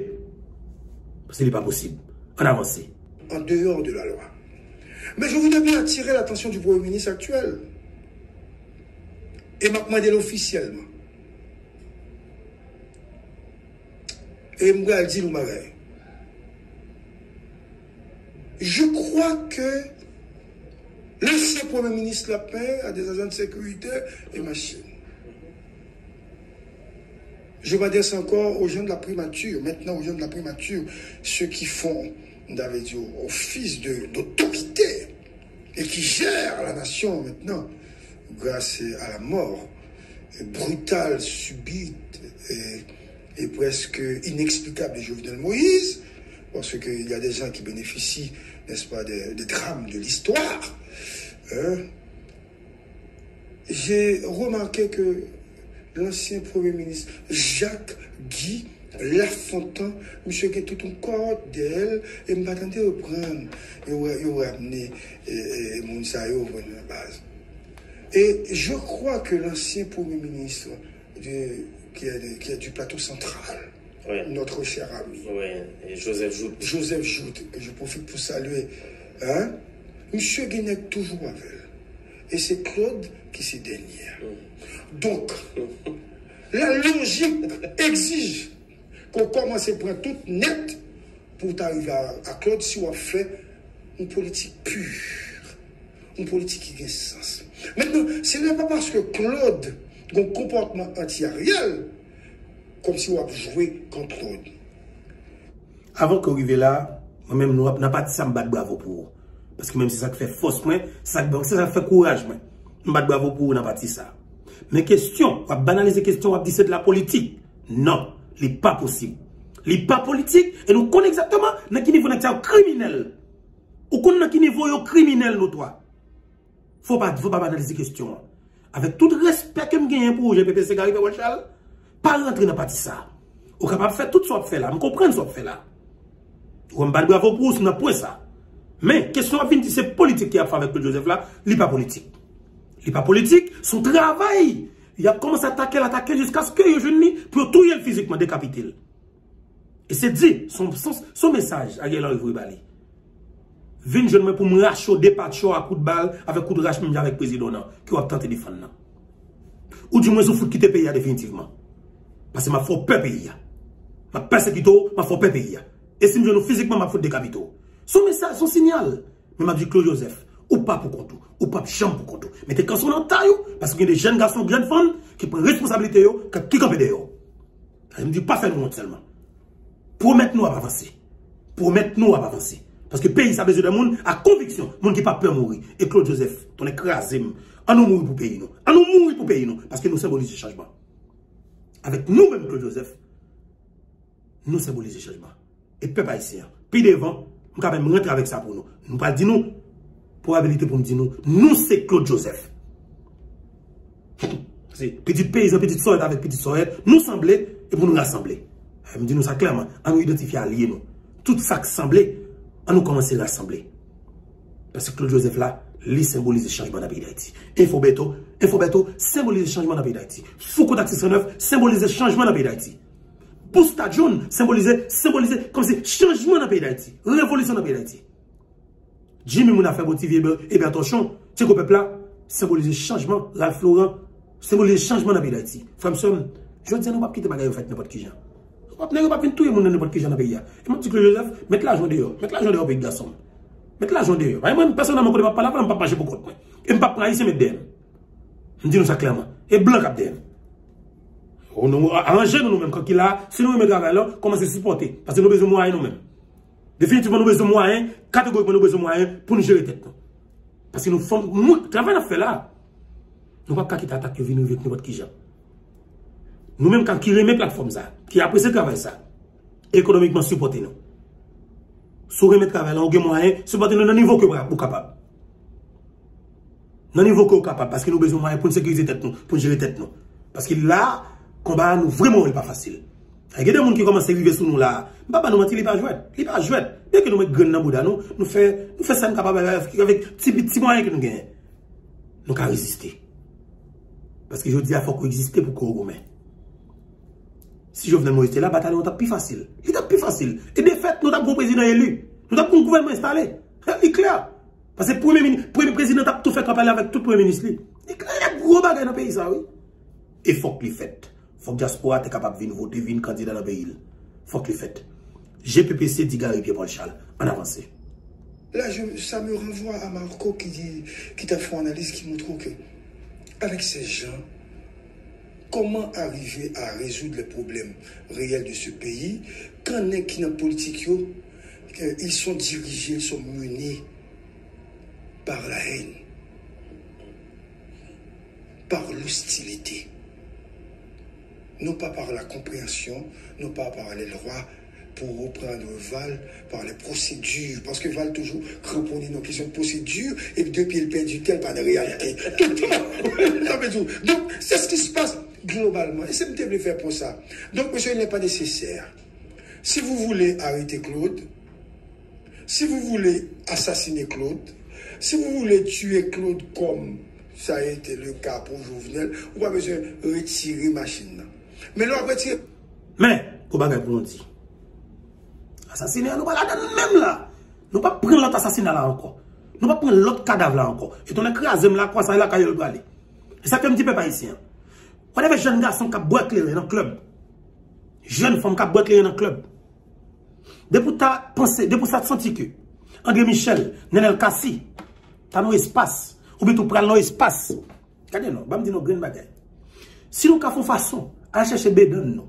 Paske li pa posib. Ann avanse. En dehors de la loi. Mais je voudrais bien attirer l'attention du Premier ministre actuel. E m ap mande l ofisyèlman. E m pral di nou bagay. Je crois que l'ancien Premier ministre Lapin a des agents de sécurité et machin. Je m'adresse encore aux gens de la primature, maintenant aux gens de la primature, ceux qui font, m ta vle di, office de, d'autorité et qui gèrent la nation maintenant grâce à la mort brutale, subite et, et presque inexplicable de Jovenel Moïse, parce qu'il y a des gens qui bénéficient, n'est-ce pas, des, des drames de l'histoire. Hein? J'ai remarqué que l'ancien Premier ministre Jacques Guy Lafontant, misye gen tout yon kòt dèyè l, e m pa tande yo pran, yo, yo ramne e, e, moun sa yo nan baz. Et je crois que l'ancien Premier ministre de, qui est, de, qui est du Plateau Central, ouais, notre cher ami, ouais, Joseph Jouthe. Joseph Jouthe, que je profite pour saluer, hein, misye gen nèg toujou avè l. E se Claude ki se dènye a. Donk, la lojik egzij ke w kòmanse pran tout nèt pou w ta rive a, a Claude si w ap fè Yon politik pi. Yon politik ki gen sans. Mentnan, se pa paske Claude gen yon konpòtman anti-Ariel, kòmsi w ap jwe kont Claude. Avan ke w rive la, mwen menm, nou ap, nan pati sa, m bat bravo pou ou. Paske menm se sa k fè fòs mwen, se sa k, se sa k fè kouraj mwen. M bat bravo pou ou nan pati sa. Men kesyon, w ap banalize kesyon, w ap di se de la politik. Non, li pa posib. Li pa politik, e nou konnen egzakteman nan ki nivo nèg sa yo kriminèl. Ou konn nan ki nivo yo kriminèl notwa. Fò pa, fò pa banalize kesyon an. Avèk tout respè ke m genyen pou ou, J P P C Gary Pierre Paul Charles, pa rantre nan pati sa. Ou kapab fè tout sa w ap fè la, m konprann sa w ap fè la. Ou wè m bat bravo pou ou nan pwen sa. Men, kesyon w ap vin di se politik ki ap fè avèk Claude Joseph la, li pa politik. Li pa politik, se yon travay. Y ap kòmanse atake l, atake l jiskaske yo jwenn li pou yo touye l fizikman, dekapite l. E se di, se yon, se yon, se yon mesaj Ariel Henry voye ba li. Vin jwenn mwen pou m rache w, depatche w a kout bal, avèk kout rach menm jan avèk prezidan w nan, ke w ap tante defann nan. Ou di mwen sou fout kite peyi a definitivman. Paske m ap fè w pè peyi a. M ap pèsekite w, m ap fè w pè peyi a. E si m jwenn ou fizikman, m ap fout dekapite w. Se yon mesaj, se yon siyal. Men m ap di Claude Joseph, ou pa pou kont ou. Ou p ap janm pou kont ou. Mete kanson nan tay ou, paske gen de jèn gason, jèn fanm ki pran responsablite yo, k ap, ki kanpe dèyè w. Sa vle di pa fè nou wont sèlman. Pwomèt nou ap avanse. Pwomèt nou ap avanse. Paske peyi sa bezwen de moun ak konviksyon, moun ki pa pè mouri. E Claude Joseph, tonnè kraze m. An nou mouri pou peyi nou. An nou mouri pou peyi nou. Paske nou senbolize chanjman. Avèk nou menm Claude Joseph, nou senbolize chanjman. E pèp ayisyen an. Pi devan, m ka menm rantre avèk sa pou nou. Nou pral di nou, pwobabilite pou m di nou, nou se Claude Joseph. Se pitit peyizan, pitit sòyèt avèk pitit sòyèt, nou sanble e pou nou rasanble. M di nou sa klèman, an nou idantifye alye nou. Tout sa k sanble, an nou kòmanse rasanble. Paske Claude Joseph la, li senbolize chanjman nan peyi Dayiti. Enfo Beto, Enfo Beto senbolize chanjman nan peyi Dayiti. Fouco Taxi san nèf senbolize chanjman nan peyi Dayiti. Busta John senbolize, senbolize kòmsi chanjman nan peyi Dayiti, revolisyon nan peyi Dayiti. Jimmy Moun afè bon ti vye Eber, Eber Torchon, Tcheko Pèp la, senbolize chanjman, Ralph Laurent, senbolize chanjman nan peyi Dayiti. Frè m, sè m, jodi a nou p ap kite bagay yo fèt nenpòt ki jan. Yo p ap, nèg yo p ap vin touye moun nan nenpòt ki jan nan peyi a. E m ap di Claude Joseph, met lajan w deyò, met lajan w deyò, pitit gason m. Met lajan w deyò. Paske mwen, pèsonèlman, kote m ap pale avè w la, m p ap mache pou kont mwen. E m p ap pran Ayisyen met dèyè m. M di nou sa klèman. E blan k ap dèyè m. Ou nou, aranje nou, nou menm, kan ki la, si nou renmen travay la, kòmanse sipòte. Paske nou bezwen mwayen nou menm. Definitivman, nou bezwen mwayen, kategorikman, nou bezwen mwayen pou nou jere tèt nou. Paske nou fanm, moun, travay n ap fè la, nou p ap ka kite atak yo vin rive nenpòt ki jan. Nou menm k ap, ki renmen platfòm sa, ki apresye travay sa, ekonomikman sipòte nou. Si w renmen travay la, ou gen mwayen, sipòte nou nan nivo ke w kapab. Nan nivo ke w kapab, paske nou bezwen mwayen pou n sekirize tèt nou, pou n jere tèt nou. Paske la, konba a nou vrèman wè l pa fasil. Gen de moun ki kòmanse rive sou nou la. M pa ba nou manti, li pa jwèt. Li pa jwèt. Byenke nou met grenn nan bouda nou, nou fè, nou fè sa n kapab avèk, avèk ti, ti mwayen ke nou genyen. Nou ka reziste. Paske jodi a, fòk ou egziste pou ke w goumen. Si Jovenel Moïse te la, batay nou t ap pi fasil. Li t ap pi fasil. E defèt, nou t ap gen yon prezidan eli. Nou t ap gen yon gouvènman enstale. Li klè. Paske premye mini-, premye prezidan t ap tou fè kanpay avèk tout premye minis li. Li klè, y ap gwo bagay nan peyi sa, wi. E fòk li fèt. Fòk dyaspora te kapab vin vote, vin kandida nan peyi l. Fòk li fèt. G P P C di Gary Pierre Paul Charles, ann avanse. Là, je, ça me renvoie à Marco qui dit, qui t'a fait une analyse qui montre que, avec ces gens, comment arriver à résoudre les problèmes réels de ce pays, quand nèg ki nan politik yo, euh, ils sont dirigés, ils sont menés par la haine, par l'hostilité, non pas par la compréhension, non pas par les lois, pour reprendre Val, par les procédures. Parce que Val toujours cramponné dans la question de procédure, et depuis il perd du temps, pas de réalité. Tout le temps. Ça fait tout. Donc, c'est ce qui se passe globalement. Et c'est ce que je voulais faire pour ça. Donc, monsieur, il n'est pas nécessaire. Si vous voulez arrêter Claude, si vous voulez assassiner Claude, si vous voulez tuer Claude comme ça a été le cas pour Jovenel, ou pa bezwen retire machin nan. Men lè w ap retire. Men, gon bagay pou nou di. Asasina a nou pa ladan l menm la. Nou p ap pran lòt asasina la ankò. Nou p ap pran lòt kadav la ankò. E tonnè kraze m lakwa sa e lakay yo l prale. E sa k fè m di pèp ayisyen an. Whatever jèn gason k ap bwè kleren nan klèb. Jèn fanm k ap bwè kleren nan klèb. Depi w ta panse, depi w ta santi ke André Michel, Nenel Cassy, ta nan espas, oubyen tou pral nan espas. Gade non, ban m di nou grenn bagay. Si nou ka fè yon fason, al chèche bedann nou.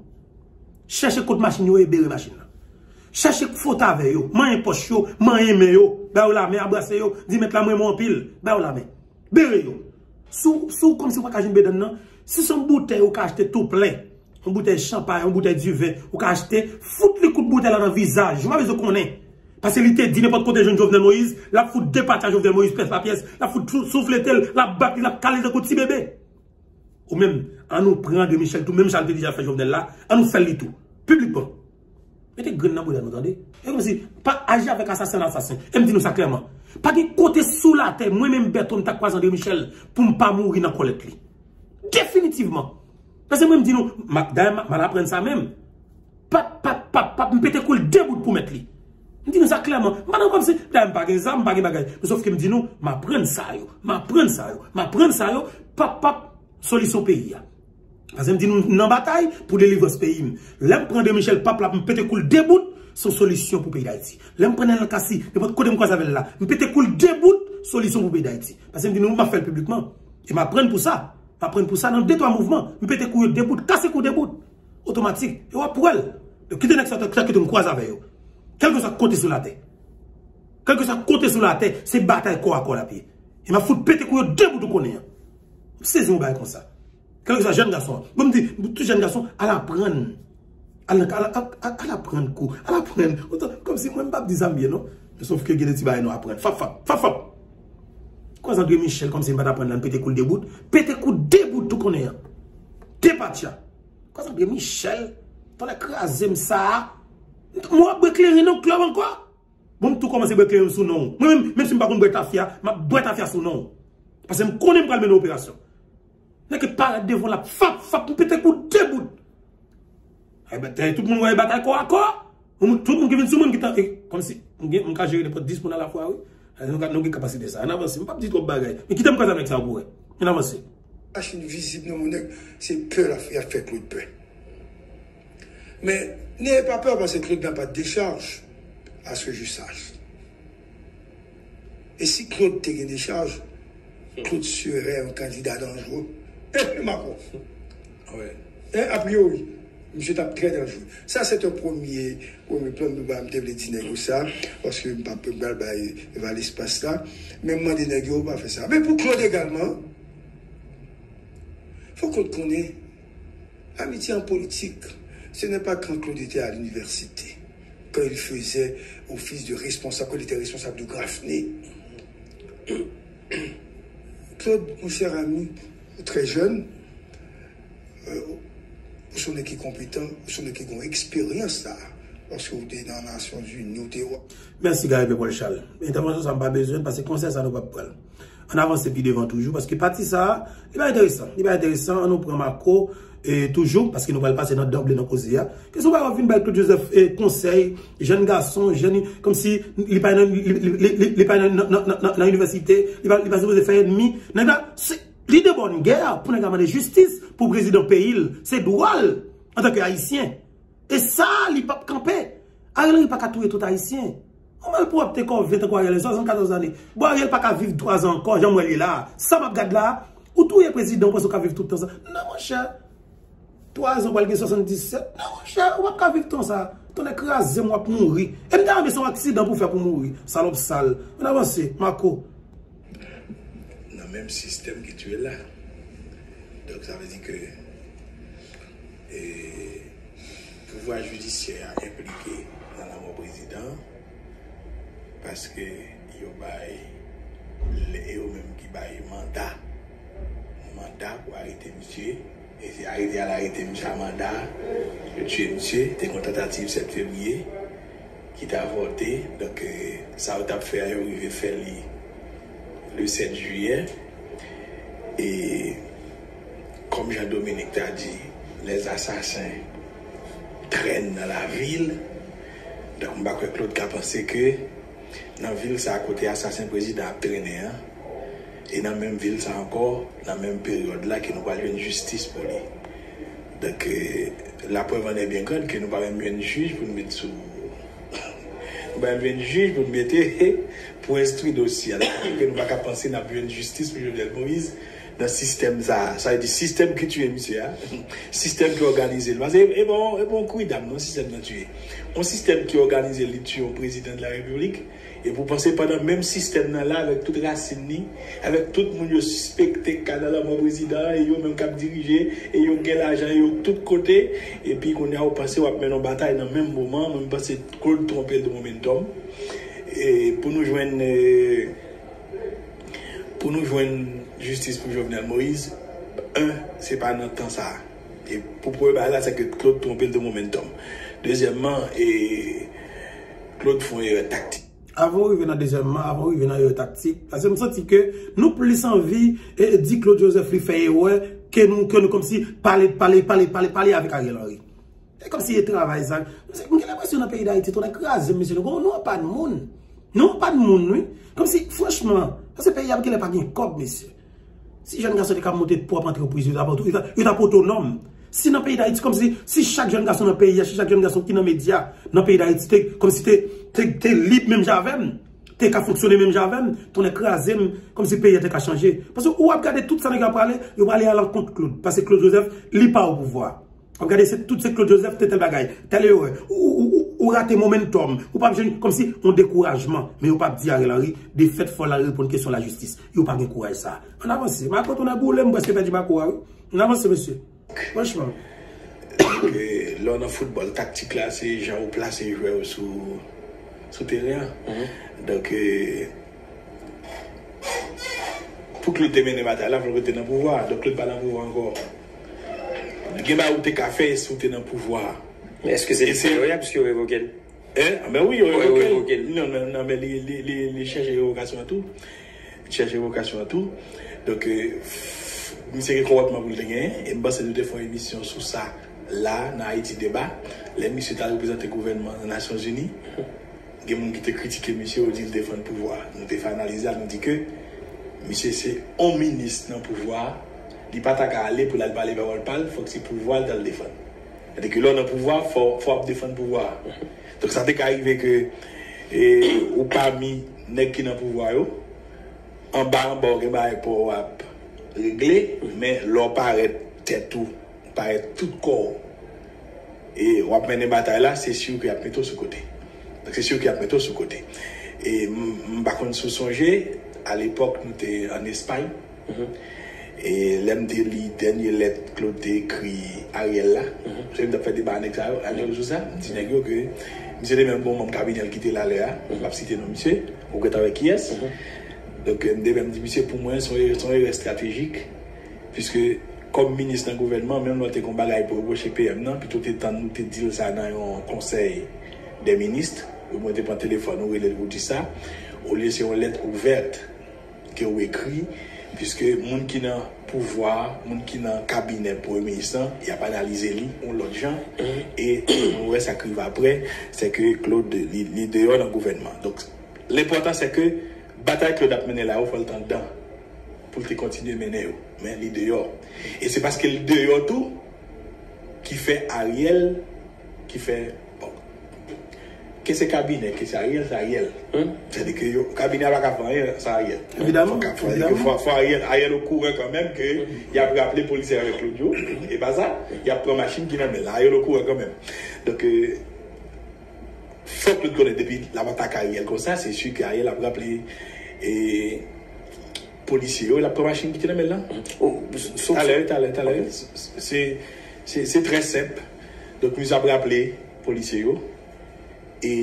Chèche kot machin yo ye, bere machin nan. Chèche fote avè yo, manyen pòch yo, manyen men yo, ba yo lamen, abrase yo, di mèt la m renmen w anpil, ba yo lamen. Bere yo. Si w, si w kòmsi w pa ka jwenn bedann nan, si se yon boutèy ou ka achte tou plen, yon boutèy chanpay, yon boutèy diven, ou ka achte, fout li kout boutèy la nan vizaj, ou pa bezwen konnen. Paske li te di nenpòt kote jwenn Jovenel Moïse, l ap fout depatcha Jovenel Moïse pyès pa pyès, l ap fout sou-, souflete l, l ap bat li, l ap kale l tankou ti bebe. Ou menm, an nou pran André Michel tou, menm jan l te deja fè Jovenel la, an nou fè l li tou. Piblikman. Mete grenn nan bouda nou, tande. E kòmsi, pa aji avèk asasen an asasen. E m di nou sa klèman. Pa gen kote sou latè, mwen menm Bertho, m ta kwaze André Michel pou m pa mouri nan kòlèt li. Definitivman. Paske mwen m di nou, m ap, dayè m ap mal aprann sa menm. Pap, pap, pap, pap, m pete kou l de bout pou mèt li. M di nou sa klèman. M pa nan kòmsi, dayè m pa gen zam, m pa gen bagay. Men sòf ke m di nou, m aprann sa yo. M aprann sa yo. M aprann sa yo. Pap, pap, solisyon peyi a. Paske m di nou, m nan batay pou delivrans peyi m. Lè m pran André Michel, pap la, m pete kou l de bout, se yon solisyon pou peyi Dayiti. Lè m pran Nenel Cassy, nenpòt kote m kwaze avè l la, m pete kou l de bout, solisyon pou peyi Dayiti. Paske m di nou, m ap fè l piblikman. E m aprann pou sa. M aprann pou sa nan de twa mouvman. M pete kou yo de bout, kase kou de bout. Otomatik. E w ap wè l. Yo kite nèg sa, sa kite m kwaze avè yo. Kèlkeswa kote sou latè. Kèlkeswa kote sou latè, se batay kò a kò l ap ye. E m ap fout pete kou yo de bout ou konnen an. M sezi yon bagay konsa. Kèlkeswa jèn gason an. Bon, m di, tout jèn gason, al aprann. Al, al, al, al, al aprann kou. Al aprann. Otan, kòmsi mwen m p ap di sa m byen, non. Men sòf ke gen de ti bagay nou aprann. Fap, fap, fap, fap. Kwaze André Michel, kòmsi m pa t aprann la, m pete kou l de bout. Pete kou de bout tou konnen an. Depatcha. Kwaze André Michel, tonnè kraze m sa. Mwen w ap bwè kleren nan klèb ankò? Bon, m tou kòmanse bwè kleren sou non w. Mwen menm, menm si m pa konn bwè tafya, m ap bwè tafya sou non w. Paske m konnen m pral mennen operasyon. Nèg ki parèt devan l ap fap, fap, m pete kou de bout. Ay, batay, tout moun wè batay kò a kò. Tout moun ki vin sou mwen, m gentan, e, kòmsi, m gen, m ka jere nenpòt dis moun alafwa, wi. Nou ka, nou gen kapasite sa. Ann avanse. M p ap di twòp bagay. Men kite m kwaze avèk sa pou wè. Ann avanse. Machin vizib nan mwen nèg, se pè l ap fè, y ap fè Claude pè. Men, n'ayez pas peur, paske Claude n'a pas de décharge, à ce que je sache. E si Claude te gen dechaj, Claude serait un candidat dangereux. Eh, Macron. Hein, a priori, misye t ap trè danjere. Sa se te premye, premye plan m te vle di nèg yo sa, paske m pa pral bay Eva lespas la. Men m mande nèg yo pa fè sa. Men pou Claude egalman, fò Claude konnen, amitié en politique, ce n'est pas quand Claude était à l'université, quand il faisait office de responsable, quand il était responsable de Graffney. Claude, mon cher ami, très jeune, euh, ou se yon nèg ki konpetan, ou se yon nèg ki gen eksperyans la, paske ou te nan Nasyonzini, ou te... Mèsi, Gary Pepol Charles. Entèvansyon sa m pa bezwen, paske konsèy sa nou p ap pran l. Ann avanse pi devan toujou, paske pati sa a, li pa enteresan. Li pa enteresan, ann nou pran Marco, e, toujou, paske nou pral pase nan danble nan koze a. Kesyon pa w ap vin bay Claude Joseph, e, konsèy, jèn gason, jèn, kòmsi li pa nan, li, li pa nan, nan, nan, nan, nan inivèsite, li pa, li pa sipoze fè ènmi. Nèg la, se, li de bòn gè pou nèg la mande jistis pou prezidan peyi l. Se dwa l, antanke Ayisyen. E sa, li p ap kanpe. Ariel Henry pa ka touye tout Ayisyen. Yon malpwòpte kò ven tankou Ariel Henry, swasannkatòz ane. Bon, Ariel pa ka viv twa zan ankò, jan m wè li ye la. Sa m ap gad la, ou touye prezidan, ou panse ou ka viv tout tan sa. Non, monchè. Twa zan, ou pral gen swasanndisèt. Non, monchè, ou p ap ka viv tan sa. Tonnè kraze m, w ap mouri. E m ta renmen se yon aksidan pou fè pou mouri. Salòp sal. Ann avanse, Marco. Nan menm sistèm ki touye l la. Donk, sa vle di ke, e, pouvwa jidisyè a enplike nan lanmò prezidan an, paske yo bay, e yo menm ki bay manda, manda pou arete misye, e se arete a l arete misye a manda, yo tiye misye, te gen yon tantativ sèt fevriye, ki t avòte. Donk, e, sa yo t ap fè a, yo rive fè li le sèt jiyè. E, kòm Jean Dominique ta di, les assassins traînent dans la ville. Donk, m pa kwè Claude ka panse ke nan vil sa a kote asasen prezidan ap trennen an, e nan menm vil sa ankò, nan menm peryòd la ke nou pral jwenn jistis pou li. Donk, euh, la preuve en est bien grande ke nou pa menm jwenn jij pou nou met sou, Ba m jwenn jij pou n mete pou enstwi dosye a. Sa vle di ke nou pa ka panse n ap jwenn jistis pou Jovenel Moïse nan sistèm sa a. Sa vle di sistèm ki tiye misye a, sistèm ki òganize l. Paske e bon, e bon kwi dam non sistèm nan tiye. Yon sistèm ki òganize l, li tiye yon prezidan de la repiblik. E pou panse pandan menm sistèm nan la, avèk tout rasin li, avèk tout moun yo sispekte k al nan lanmò prezidan an, e yo menm k ap dirije, e yo gen lajan, e yo tout kote, epi kounye a ou panse w ap mennen yon batay nan menm moman, mwen m panse Claude twonpe l de momentum. E pou nou jwenn, e, pou nou jwenn jistis pou Jovenel Moïse, en, se pa nan tan sa a. E pou premye bagay la, se ke Claude twonpe l de momentum. Dezyèmman, e, Claude fè yon erè taktik. Avan w rive nan dezyèmman, avan w rive nan erè taktik, paske m santi ke nou plis anvi e, di Claude Joseph li fè erè ke nou, ke nou kòmsi pale, pale, pale, pale, pale avèk Ariel Henry. E kòmsi e travay sa. M gen lenpresyon nan peyi Dayiti, tonnè kraze m, mesye, nou, nou anpann moun. Nou anpann moun, wi. Kòmsi, franchman, paske peyi a genlè pa gen kòb, mesye. Si jèn gason te ka monte pwòp antrepriz, yo t ap, yo t ap, yo t ap otonòm. Si nan peyi Dayiti, kòmsi, si chak jèn gason nan peyi a, si chak jèn gason ki nan medya, nan peyi Dayiti, te, kòmsi te, te, te lib menm jan avè m, te ka fonksyone menm jan avè m, tonnè kraze m, kòmsi peyi a te ka chanje. Paske ou ap gade tout sa nèg yo ap prale, yo prale alankont Claude. Paske Claude Joseph, li pa o pouvwa. W ap gade se tout se Claude Joseph te tèl bagay, tèl erè. Ou, ou, ou, ou rate momentum. Ou p ap jwenn kòmsi yon dekourajman. Men yo p ap di Ariel Henry, defèt fò l al reponn kesyon lajistis. Yo pa gen kouraj sa. Ann avanse. Mako tounen boule, m prèske pèdi Mako a, wi. Ann avanse, mesye. Franchman. Donk, e, lè w nan foutbòl, taktik la, se jan ou plase jwè yo sou, sou teren an. Donk, e, pou Claude te mennen batay la, fò l rete nan pouvwa a. Donk, Claude pa nan pouvwa ankò. Gen bagay ou te ka fè si w te nan pouvwa a. Men èske se li ki fè erè a, piske yo revoke l? Hein? Anben wi, yo revoke l. Non, non, non, men li, li, li, li chèche revokasyon an tou. Li chèche revokasyon an tou. Donk, e, misye gen konpòtman pou l te genyen. E m panse nou te fè yon emisyon sou sa la, nan Ayiti Deba. Lè misye t al reprezante gouvènman nan Nasyonzini, gen moun ki te kritike misye, yo di l defann pouvwa. Nou te fè analiz la, nou di ke misye se yon minis nan pouvwa a. Li pa ta ka ale pou l al pale pawòl pa l, fòk se pouvwa l t al defann. Sètadi ke lè w nan pouvwa, fò, fò w ap defann pouvwa a. Donk, sa te ka rive ke, e, ou pami nèg ki nan pouvwa yo, anba, anba, w gen bagay pou w ap regle, men lè w parèt tèt ou, parèt tout kò w, e w ap mennen batay la, se si ke y ap mete w sou kote. Donk, se si ke y ap mete w sou kote. E m, m pa konn si w sonje, alepòk, nou te ann Espay, e lè m te li dènye lèt Claude te ekri Ariel la, se m t ap fè deba a nèg sa yo, a nèg yo sou sa, m di nèg yo ke misye te menm gon manm kabinè l ki te la lè a, m p ap site non misye, ou gentan wè kiyès. Donk, m te menm di misye, pou mwen, se yon erè, se yon erè estratejik, piske kòm minis nan gouvènman, menm lè w te gon bagay pou repwoche P M nan, pito te tann ou te di l sa nan yon konsèy dè minis, oubyen w te pran telefòn ou rele l pou di sa, olye se yon lèt ouvèt ke w ekri, piske moun ki nan pouvwa a, moun ki nan kabinè premye minis lan, y ap analize li yon lòt jan, e nou wè sa k rive apre, se ke Claude, li, li deyò nan gouvènman. Donk, lenpòtan se ke batay Claude ap mennen la yo, fò l t andan pou l te kontinye mennen yo. Men li deyò. E se paske l deyò tou ki fè Ariel, ki fè, bon, ke se kabinè, ke se Ariel, se Ariel. Sètadi ke yo, kabinè a pa ka fè anyen san Ariel. Evidaman, fò, fò, evidaman. Fò, fò Ariel, Ariel okouran kanmenm ke y ap raple polisye avèk Claude yo. E pa sa, y ap pran machin ki nan men l la. Ariel okouran kanmenm. Donk, e, fòk nou konnen depi l ap atake Ariel konsa, se si ke Ariel ap raple, e, polisye yo, l ap pran machin ki te nan men l lan. Talè, talè, talè. Se, se, se trè senp. Donk, misye ap raple polisye yo. E,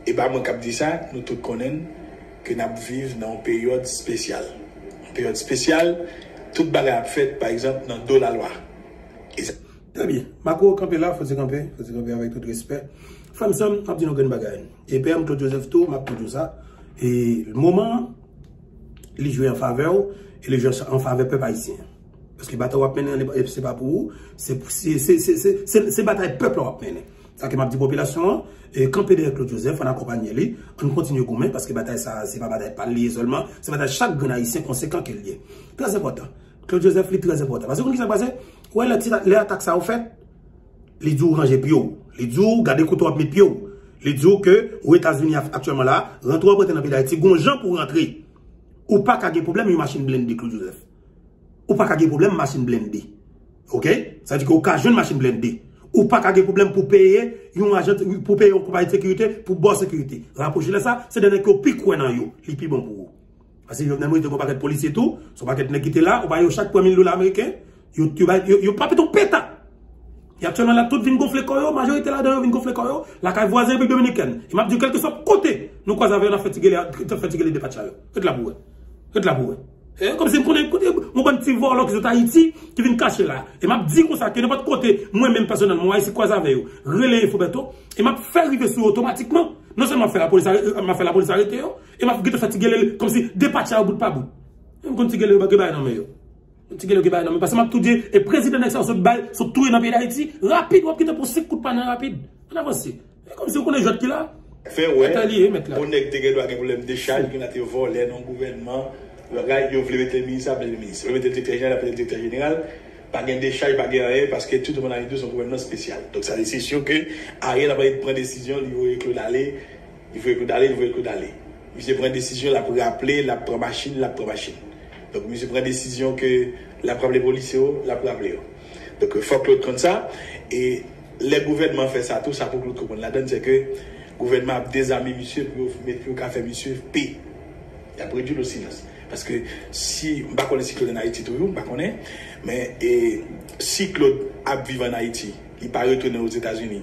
e pa mwen k ap di sa, nou tout konnen ke n ap viv nan yon peryòd espesyal. Yon peryòd espesyal, tout bagay ap fèt, pa egzanp, nan do lalwa. E sa Trè byen. Mako kanpe la, fò di kanpe, fò di kanpe avèk tout respè. Frè m, sè m, m ap di nou grenn bagay. E P M Claude Joseph tou, m ap toujou di w sa. E moman an, li jwe an favè w, e li jwe an favè pèp ayisyen. Paske batay w ap mennen an, se pa pou ou, se, se, se batay pèp la w ap mennen. Sa ke m ap di popilasyon an, e kanpe dèyè Claude Joseph, ann akonpanye li, ann kontinye goumen, paske batay sa a, se pa batay pa l li ye sèlman, se batay chak grenn ayisyen konsekan ke l ye. Trè enpòtan. Claude Joseph, li trè enpòtan. Paske ou konn kisa k pase? Ou wè lè ti, lè atak sa yo fèt, li di w ranje pye w. Li di w gade kote w ap met pye w. Li di w ke Ozetazini aktyèlman la, rantre w ap rantre nan peyi Dayiti, gon jan pou w rantre. Ou pa ka gen pwoblèm yon machin blende, Claude Joseph. Ou pa ka gen pwoblèm machin blende. Oke? Sa di ke ou ka jwenn machin blende. Ou pa ka gen pwoblèm pou peye yon ajan, pou peye yon konpayi de sekirite, pou ba w sekirite. Rapwoche lè sa, se de nèg ke w pi kwè nan yo. Li pi bon pou ou. Paske Jovenel Moïse te gen yon pakèt polisye tou, se yon pakèt nèg ki te la, ou pa yo chak pran mil dola ameriken, yo, yo, yo, yo pa pete yon peta. E aktyèlman la, tout vin gonfle kò yo, majorite ladan yo vin gonfle kò yo, lakay vwazen Repiblik Dominikèn. E m ap di w, kèlkeswa kote nou kwaze avè yo, n ap fè ti gele, n ap fè ti gele depatcha yo. Ret la pou wè. Ret la pou wè. E kòmsi m konnen, kote, yon bann ti vòlò ki sot Ayiti, ki vin kache la. E m ap di konsa ke nenpòt kote, mwen menm pèsonèlman, yon Ayisyen kwaze avè yo, rele Info Bertho, e m ap fè rive sou yo otomatikman. Non sèlman m ap fè lapolis are-, m ap fè lapolis arete yo, e m ap gentan fè ti gele kòmsi depatcha yo bout pa bout. M konn ti gele yo gen bagay nan men yo. Ti gele yo gen bagay nan men. Paske m ap tou di, e prezidan nèg sa yo sot bay, sot touye nan peyi Dayiti, rapid, w ap gentan pran senk kout pa nan rapid. Ann avanse. E kòmsi w konnen jwèt ki la. Fè wè, mèt la li ye, mèt la. Yon nèg te gen dwa gen pwoblèm dechaj, ki la te vòlè nan gouvènman, bagay, yo vle mete l minis, ap mete l minis. Yo vle mete l direktè jeneral, ap mete l direktè jeneral. Pa gen dechaj, pa gen anyen, paske tout moun ap di se yon gouvènman espesyal. Donk, sa, se si ke Ariel ap pran desizyon, li voye Claude ale, li voye Claude ale, li voye Claude ale. Misye pran desizyon, l ap raple, l ap pran machin, l ap pran machin. Donk, misye pran desizyon ke l ap raple polisye yo, l ap raple yo. Donk, fòk Claude konn sa. E lè gouvènman fè sa tou, sa pou Claude konprann ladann, se ke gouvènman ap dezame misye pou yo met, pou yo ka fè misye pe. Y ap redui l o silans. Paske si, m pa konnen si Claude ann Ayiti toujou, m pa konnen. Men, e, si Claude ap viv ann Ayiti, li pa retounen Ozetazini,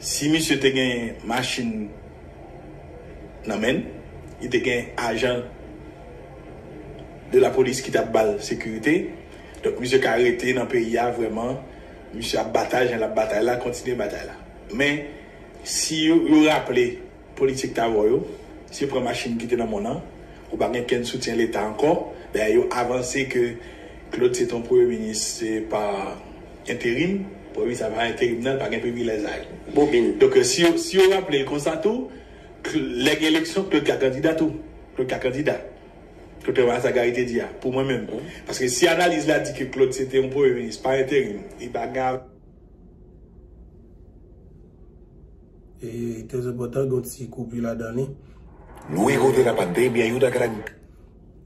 si misye te gen machin nan men l, li te gen ajan de lapolis ki t ap ba l sekirite, donk misye ka rete nan peyi a vrèman, misye ap batay, jan l ap batay la, kontinye batay la. Men, si yo, yo raple politik t avè yo, si yo pran machin ki te nan men w nan, ou pa gen kenn soutyen Leta ankò, dayè yo avanse ke Claude se te yon premye minis, se pa enterim, premye minis sa pa enterim nan, pa gen privilèj sa yo. Bobin. Donk, si yo, si yo raple l konsa tou, lè gen eleksyon, Claude ka kandida tou. Claude ka kandida. Kontrèman a sa Gary te di a, pou mwen menm. Paske si analiz la di ke Claude se te yon premye minis pa enterim, li pa gen E trè enpòtan, gen yon ti koupi ladan li. Luego de la pandemia y una gran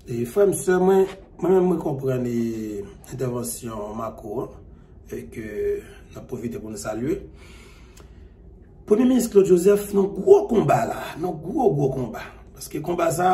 E frè m, sè mwen, mwen menm mwen konprann e, entèvansyon Marco an, e ke n ap pwofite pou n salye. Premye minis Claude Joseph nan gwo konba la, nan gwo gwo konba. Paske konba sa,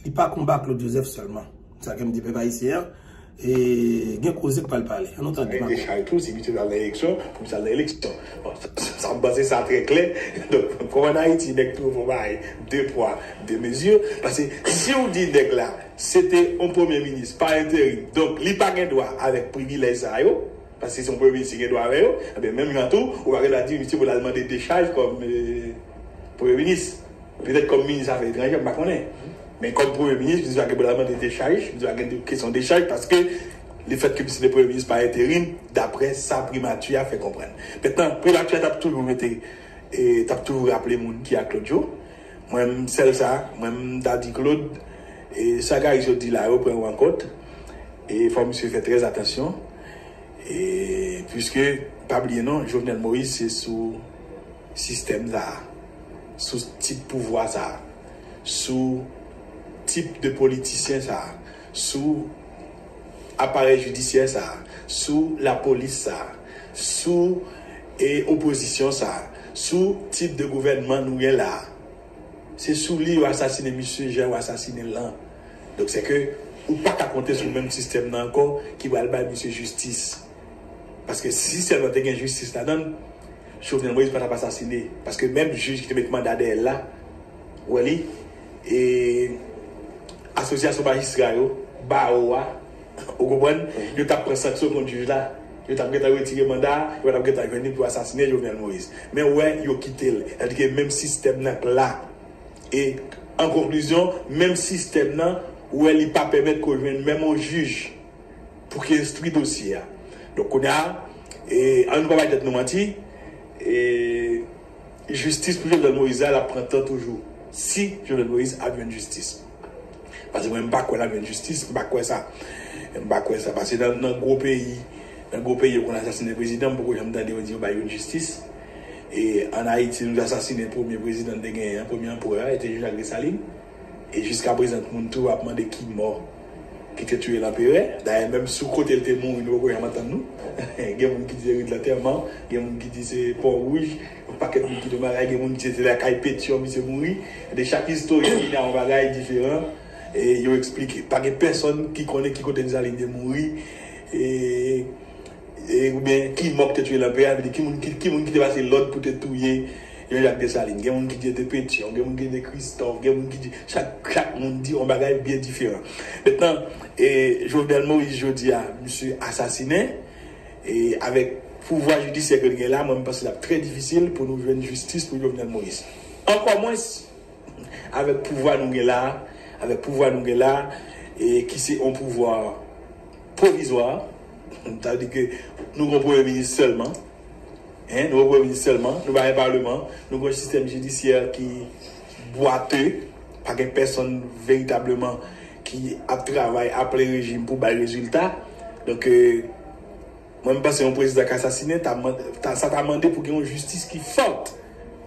li pa konba Claude Joseph sèlman. Sa ke m di pèp ayisyen an, e gen koze k pral pale. Ann nou tande Marco. Dechaj tou, si misye pral nan eleksyon, pou misye al nan eleksyon. Bon, sa, sa, sa, m panse sa trè klè. Donk, kòm ann Ayiti, nèg toujou fè yon bagay de pwa, de mezi. Paske si w di nèg la, se te yon premye minis pa enterim, donk li pa gen dwa avèk privilèj sa yo, paske se yon premye minis ki gen dwa avè yo, ebyen, menm jan tou, ou pa gen dwa di misye pou l al mande dechaj kòm, e, premye minis. Petèt kòm minis afè etranjè, m pa konnen. Men kòm premye minis, misye pa gen pou l al mande dechaj, misye pa gen kesyon dechaj, paske lefètke misye se premye minis pa enterim, daprè sa primati a fè konprann. Mentnan, primati a t ap toujou rete, e t ap toujou raple moun ki ak Claude yo. Mwen, m, sèl sa, mwen, m ta di Claude, e sa Gary sot di la yo, pran yo an kont, e fò misye fè trè atansyon, e, piske, pa bliye non, Jovenel Moïse se sou sistèm sa a, sou tip pouvwa sa a, sou tip de politisyen sa a, sou aparèy jidisyè sa a, sou lapolis sa a, sou, e, opozisyon sa a, sou tip de gouvènman nou gen la a. Se sou li yo asasinen misye jan yo asasinen l lan. Donk, sèke ou pa ka konte sou menm sistèm nan ankò ki pral bay misye jistis. Paske si sistèm nan te gen jistis ladan l, Jovenel Moïse pa t ap asasine. Paske menm jij ki te met manda dèyè l la, wè li, e asosyasyon majistra yo, bawo a, ou konprann, yo t ap pran sanksyon kont jij la. Yo t ap gentan retire manda a, yo pa t ap gentan jwenn li pou asasinen Jovenel Moïse. Men ou wè, yo kite l. Sa vle di ke menm sistèm nan k la. E, an konklizyon, menm sistèm nan, ou wè, li pa pèmèt ke w jwenn menm yon jij pou ki enstwi dosye a. Donk, kounye a, e, ann pa bay tèt nou manti, e, jistis pou Jovenel Moïse la, l ap pran tan toujou. Si Jovenel Moïse ap jwenn jistis. Paske mwen, m pa kwè l ap jwenn jistis, m pa kwè sa. M pa kwè sa. Paske nan, nan gwo peyi, nan gwo peyi, yo konn asasinen prezidan, m poko janm tande yo di yo bay youn jistis. E ann Ayiti, nou te asasinen premye prezidan n te genyen an, premye anperè a, e te Jean-Jacques Dessalines. E jiska prezan, moun toujou ap mande ki mò ki te tiye lanperè. Dayè, menm sou kote l te mouri, nou poko janm antann nou. Gen moun ki di se rit lantèman, gen moun ki di se Pon Wouj, yon pakèt moun ki di yon bagay, gen moun ki di se lakay Petyon misye mouri. De chak istoryen vin a yon bagay diferan, e yo eksplike. Pa gen pèsonn ki konnen ki kote Dessalines te mouri. E e, oubyen ki mò ki te tiye lanperè a, vle di ki moun ki, ki moun ki te pase lòd pou te touye Jean-Jacques Dessalines. Gen moun ki di se te Petyon, gen moun ki di se te Christophe, gen moun ki di, chak, chak moun di yon bagay byen diferan. Mentnan, e, Jovenel Moïse, jodi a, misye asasinen, e avèk pouvwa jidisyè ke l gen la, mwen, m panse l ap trè difisil pou nou jwenn jistis pou Jovenel Moïse. Ankò mwens, avèk pouvwa nou gen la, avèk pouvwa nou gen la, e ki se yon pouvwa pwovizwa, sa vle di ke nou gen yon premye minis sèlman, en, nou gen yon premye minis sèlman, nou pa gen palman, nou gen yon sistèm jidisyè ki bwate, pa gen pèsonn veritableman ki ap travay a plen rejim pou bay rezilta. Donk, e, mwen, m panse yon prezidan k asasinen, ta, ta, sa ta mande pou gen yon jistis ki fò.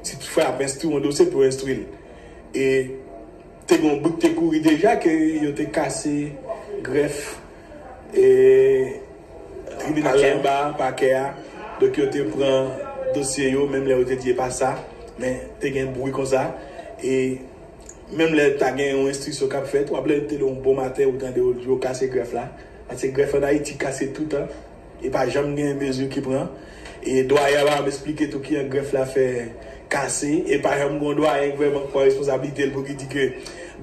Si toutfwa y ap enstwi yon dosye, pou yo enstwi l. E te gen yon bout te kouri deja ke yo te kase grèf, e, tribinal la anba, pakè a. Donk, yo te pran dosye yo, menm lè yo te di e pa sa, men te gen bri konsa. E menm lè ta gen yon enstriksyon k ap fèt, w ap leve tele yon bon maten, ou tande yo, yo kase grèf la. Paske grèf ann Ayiti kase toutan. E pa janm gen mezi ki pran. E dwayen an pa janm esplike tou kijan grèf la fè kase. E pa janm gen yon dwayen ki vrèman pran responsablite l pou ki di ke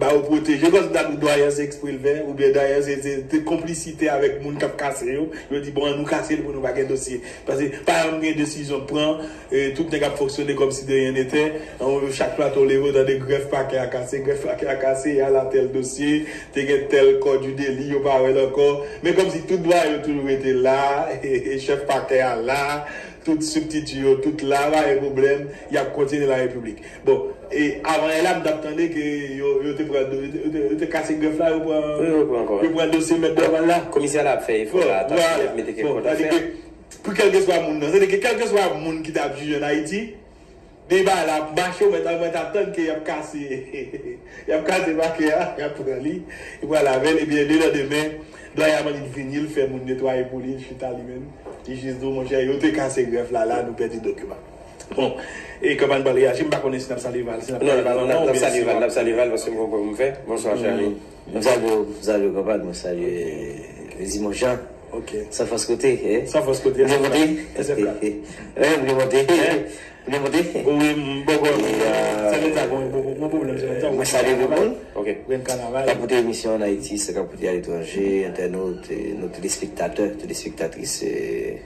ba yo pwoteje. Kòm si ta di dwayen an se ekspre l fè, oubyen dwayen an se, se, se konplisite avèk moun k ap kase yo. Yo di, bon, ann nou kase l pou nou pa gen dosye. Paske pa janm gen desizyon k pran. E, tout nèg ap fonksyone kòmsi de rien n'était. An, chak maten w leve, w tande grèf pakè a kase, grèf pakè a kase, y a la tèl dosye, te gen tèl kò di deli, yo pa wè l ankò. Men kòmsi tout dwayen yo toujou rete la, e, e chèf pakè a la, tout sibtiti yo, tout la, pa gen pwoblèm, y ap kontinye la repiblik. Bon, e avan yè la, m t ap tande ke yo, yo te pran, yo te, yo te, yo te kase grèf la, yo pran, wi, yo pran ankò, yo pran dosye mèt Dorval la. Komisè la ap fè efò la, ap mete kèk kòd a fè. Pou kèlkeswa moun nan. Sètadi ke kèlkeswa moun ki t ap jije ann Ayiti, depi bagay la ap mache, ou mèt, ou mèt ap tann ke y ap kase, y ap kase pakè a, y ap pran li, y pral avè l, ebyen, lelandemen, dwayen an annik vini, l fè moun netwaye pou li, l chita li menm, li jis di w, monchè, yo te kase grèf la, la, nou pèdi dokiman. Bon, e kòman n pral reyaji, m pa konnen si n ap salye Val, si n ap salye Val ankò, oubyen si n ap... Non, n ap salye Val, n ap salye Val, paske m gen yon pwogram pou m fè. Bonswa, Charly. M salye w, m salye w, konprann, mwen salye Lezi Monjan. Ok. San fòs kote, eh? San fòs kote, S F K. S F K. Eh, m gen monte. Eh? M gen monte. Wi, m bòkò. E, eh, sèten sa, gon, gon, gon pwoblèm, sèten sa. Mwen salye tout moun. Ok. Grenn kanaval. K ap koute emisyon ann Ayiti, sa k ap koute aletranje, entènot, eh, nou telespektatè, telespektatris, eh,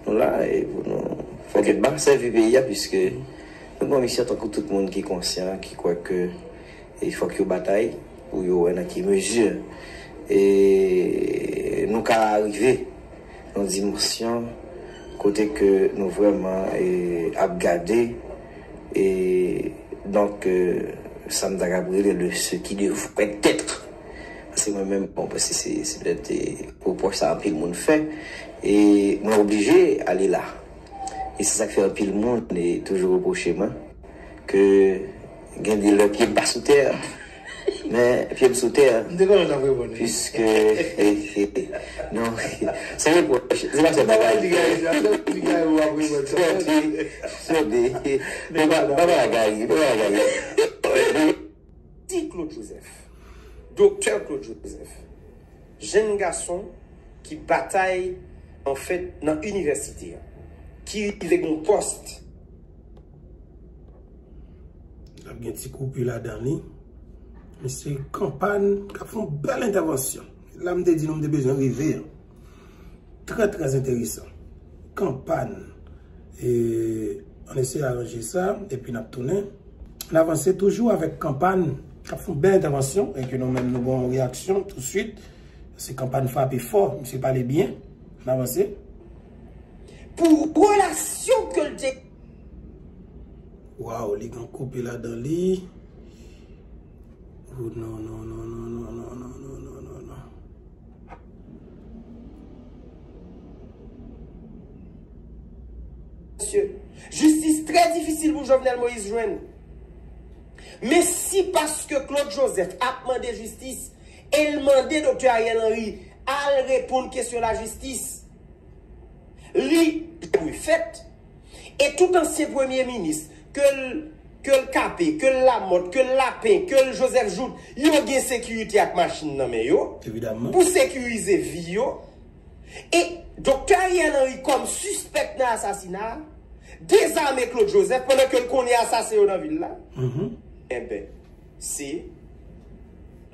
nou la, eh, pou nou fè tèt ba, sèvi peyi a, piske nou gen yon misyon tankou tout moun ki konsyan, ki kwè ke e fòk yo batay pou yo wè nan ki mezi e nou ka rive nan dimansyon kote ke nou vrèman, e, ap gade, e, donk, e, sa m ta kab rele le ce qui devrait être. Paske mwen menm, bon, paske se, se petèt, e, repwòch sa anpil moun fè, e mwen oblije ale la. E se sa k fè anpil moun, e, toujou repwoche mwen ke gen de lè pye m pa sou tè, men pye m sou tè. M te konnen w t ap reponn wi. Piske, non, se repwòch, se pa sèl bagay. Tande, tande, men pa, pa bagay, pa bagay. Ti Claude Joseph, Doktè Claude Joseph, jenn gason ki batay, anfèt, nan inivèsite a, ki rive gen yon pòs. L ap gen ti koupi ladan li. Mesye Kanpan k ap fè yon bèl entèvansyon. La m te di nou m te bezwen rive an. Trè, trè enteresan. Kanpan. E, ann eseye aranje sa, epi n ap tounen. N avanse toujou avèk Kanpan k ap fè yon bèl entèvansyon, e ke nou menm nou gen yon reyaksyon tousuit. Se Kanpan frape fò, misye pale byen. N avanse. Pou relasyon ke l te... Waw, li gen koupe ladan li. Oh, non, non, non. Jistis trè difisil pou Jovenel Moïse jwenn. Men si paske Claude Joseph ap mande jistis, e l mande Doktè Ariel Henry al reponn kesyon lajistis, li dwe fèt. E tout ansyen premye minis, ke l, ke l Capet, ke l Lamothe, ke l Lapin, ke l Joseph Jouthe, yo gen sekirite ak machin nan men yo, pou sekirize vi yo. E Doktè Ariel Henry kòm sispèk nan asasina a, dezame Claude Joseph pandan ke l konnen asasen yo nan vil la. Enben, se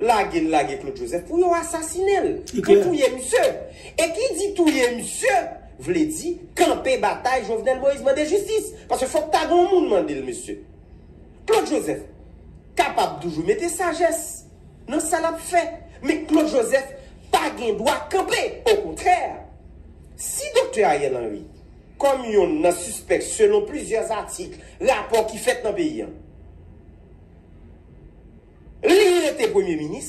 lage l lage Claude Joseph pou yo asasinen l, pou touye misye. E ki di touye misye, vle di kanpe batay Jovenel Moïse mande jistis. Paske fòk ta gen yon moun mande l, mesye. Claude Joseph kapab toujou mete sajès nan sa l ap fè. Men Claude Joseph pa gen dwa kanpe. Okontrè, si Doktè Ariel Henry, kòm yonn nan sispèk selon plizyè atik, rapò ki fèt nan peyi a, li rete premye minis,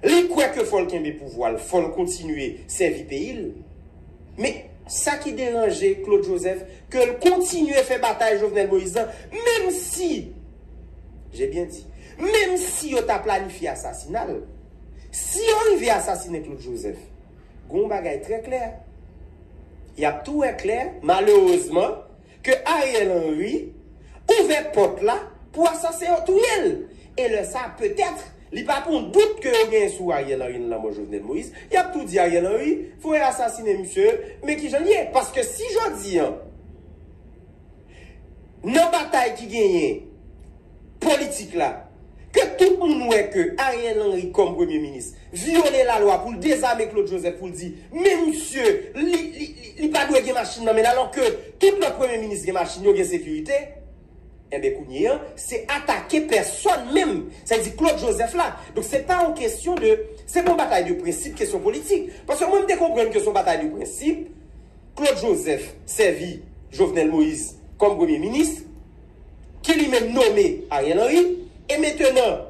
li kwè ke fò l kenbe pouvwa l, fò l kontinye sèvi peyi l. Men, sa ki deranje Claude Joseph, ke l kontinye fè batay Jovenel Moïse la, menm si, j'ai bien dit, menm si yo ta planifye asasina l, si yo rive asasinen Claude Joseph, gon bagay trè klè. Y ap tou wè klè, malerezman, ke Ariel Henry ouvè pòt la pou asasen yo touye l. E lè sa, petèt, li pa pou yon dout ke yo genyen sou Ariel Henry nan lanmò Jovenel Moïse. Y ap tou di Ariel Henry, voye asasinen misye, men kijan l ye? Paske si jodi a, nan batay ki genyen politik la, ke tout moun wè ke Ariel Henry kòm premye minis vyole lalwa pou l dezame Claude Joseph, pou l di, men misye, li, li, li, li pa dwe gen machin nan men l, alò ke tout lòt premye minis gen machin, yo gen sekirite. Enben, kounye a, se atake pèsòn menm, sa di Claude Joseph la. Donk, se pa yon kesyon de, se pa yon batay de prensip, kesyon politik. Paske mwen, m te konprann ke se yon batay de prensip. Claude Joseph sèvi Jovenel Moïse kòm premye minis, ki li menm nome Ariel Henry, e mentenan,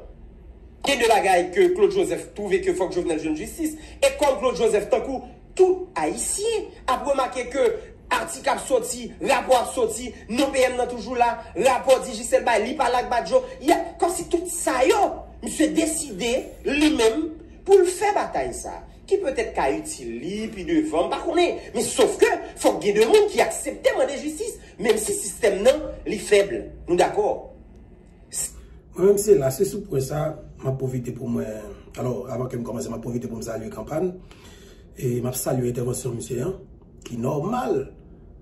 gen de bagay ke Claude Joseph twouve ke fòk Jovenel jwenn jistis, e kòm Claude Joseph, tankou tout Ayisyen, ap remake ke atik ap soti, rapò ap soti, non P M nan toujou la, rapò Digicel bay, li pale ak Badio, y a, kòmsi tout sa yo, misye deside, li menm, pou l fè batay sa. Ki petèt ka itil li pi devan, m pa konnen. Men sof ke fòk gen de moun ki aksepte mande jistis, menm si sistèm nan li fèb. Nou dakò? Mwen menm se la, se sou pwen sa, m ap pwofite pou mwen, alò, avan ke m kòmanse, m ap pwofite pou m salye Kanpan, e m ap salye entèvansyon misye an, ki nòmal.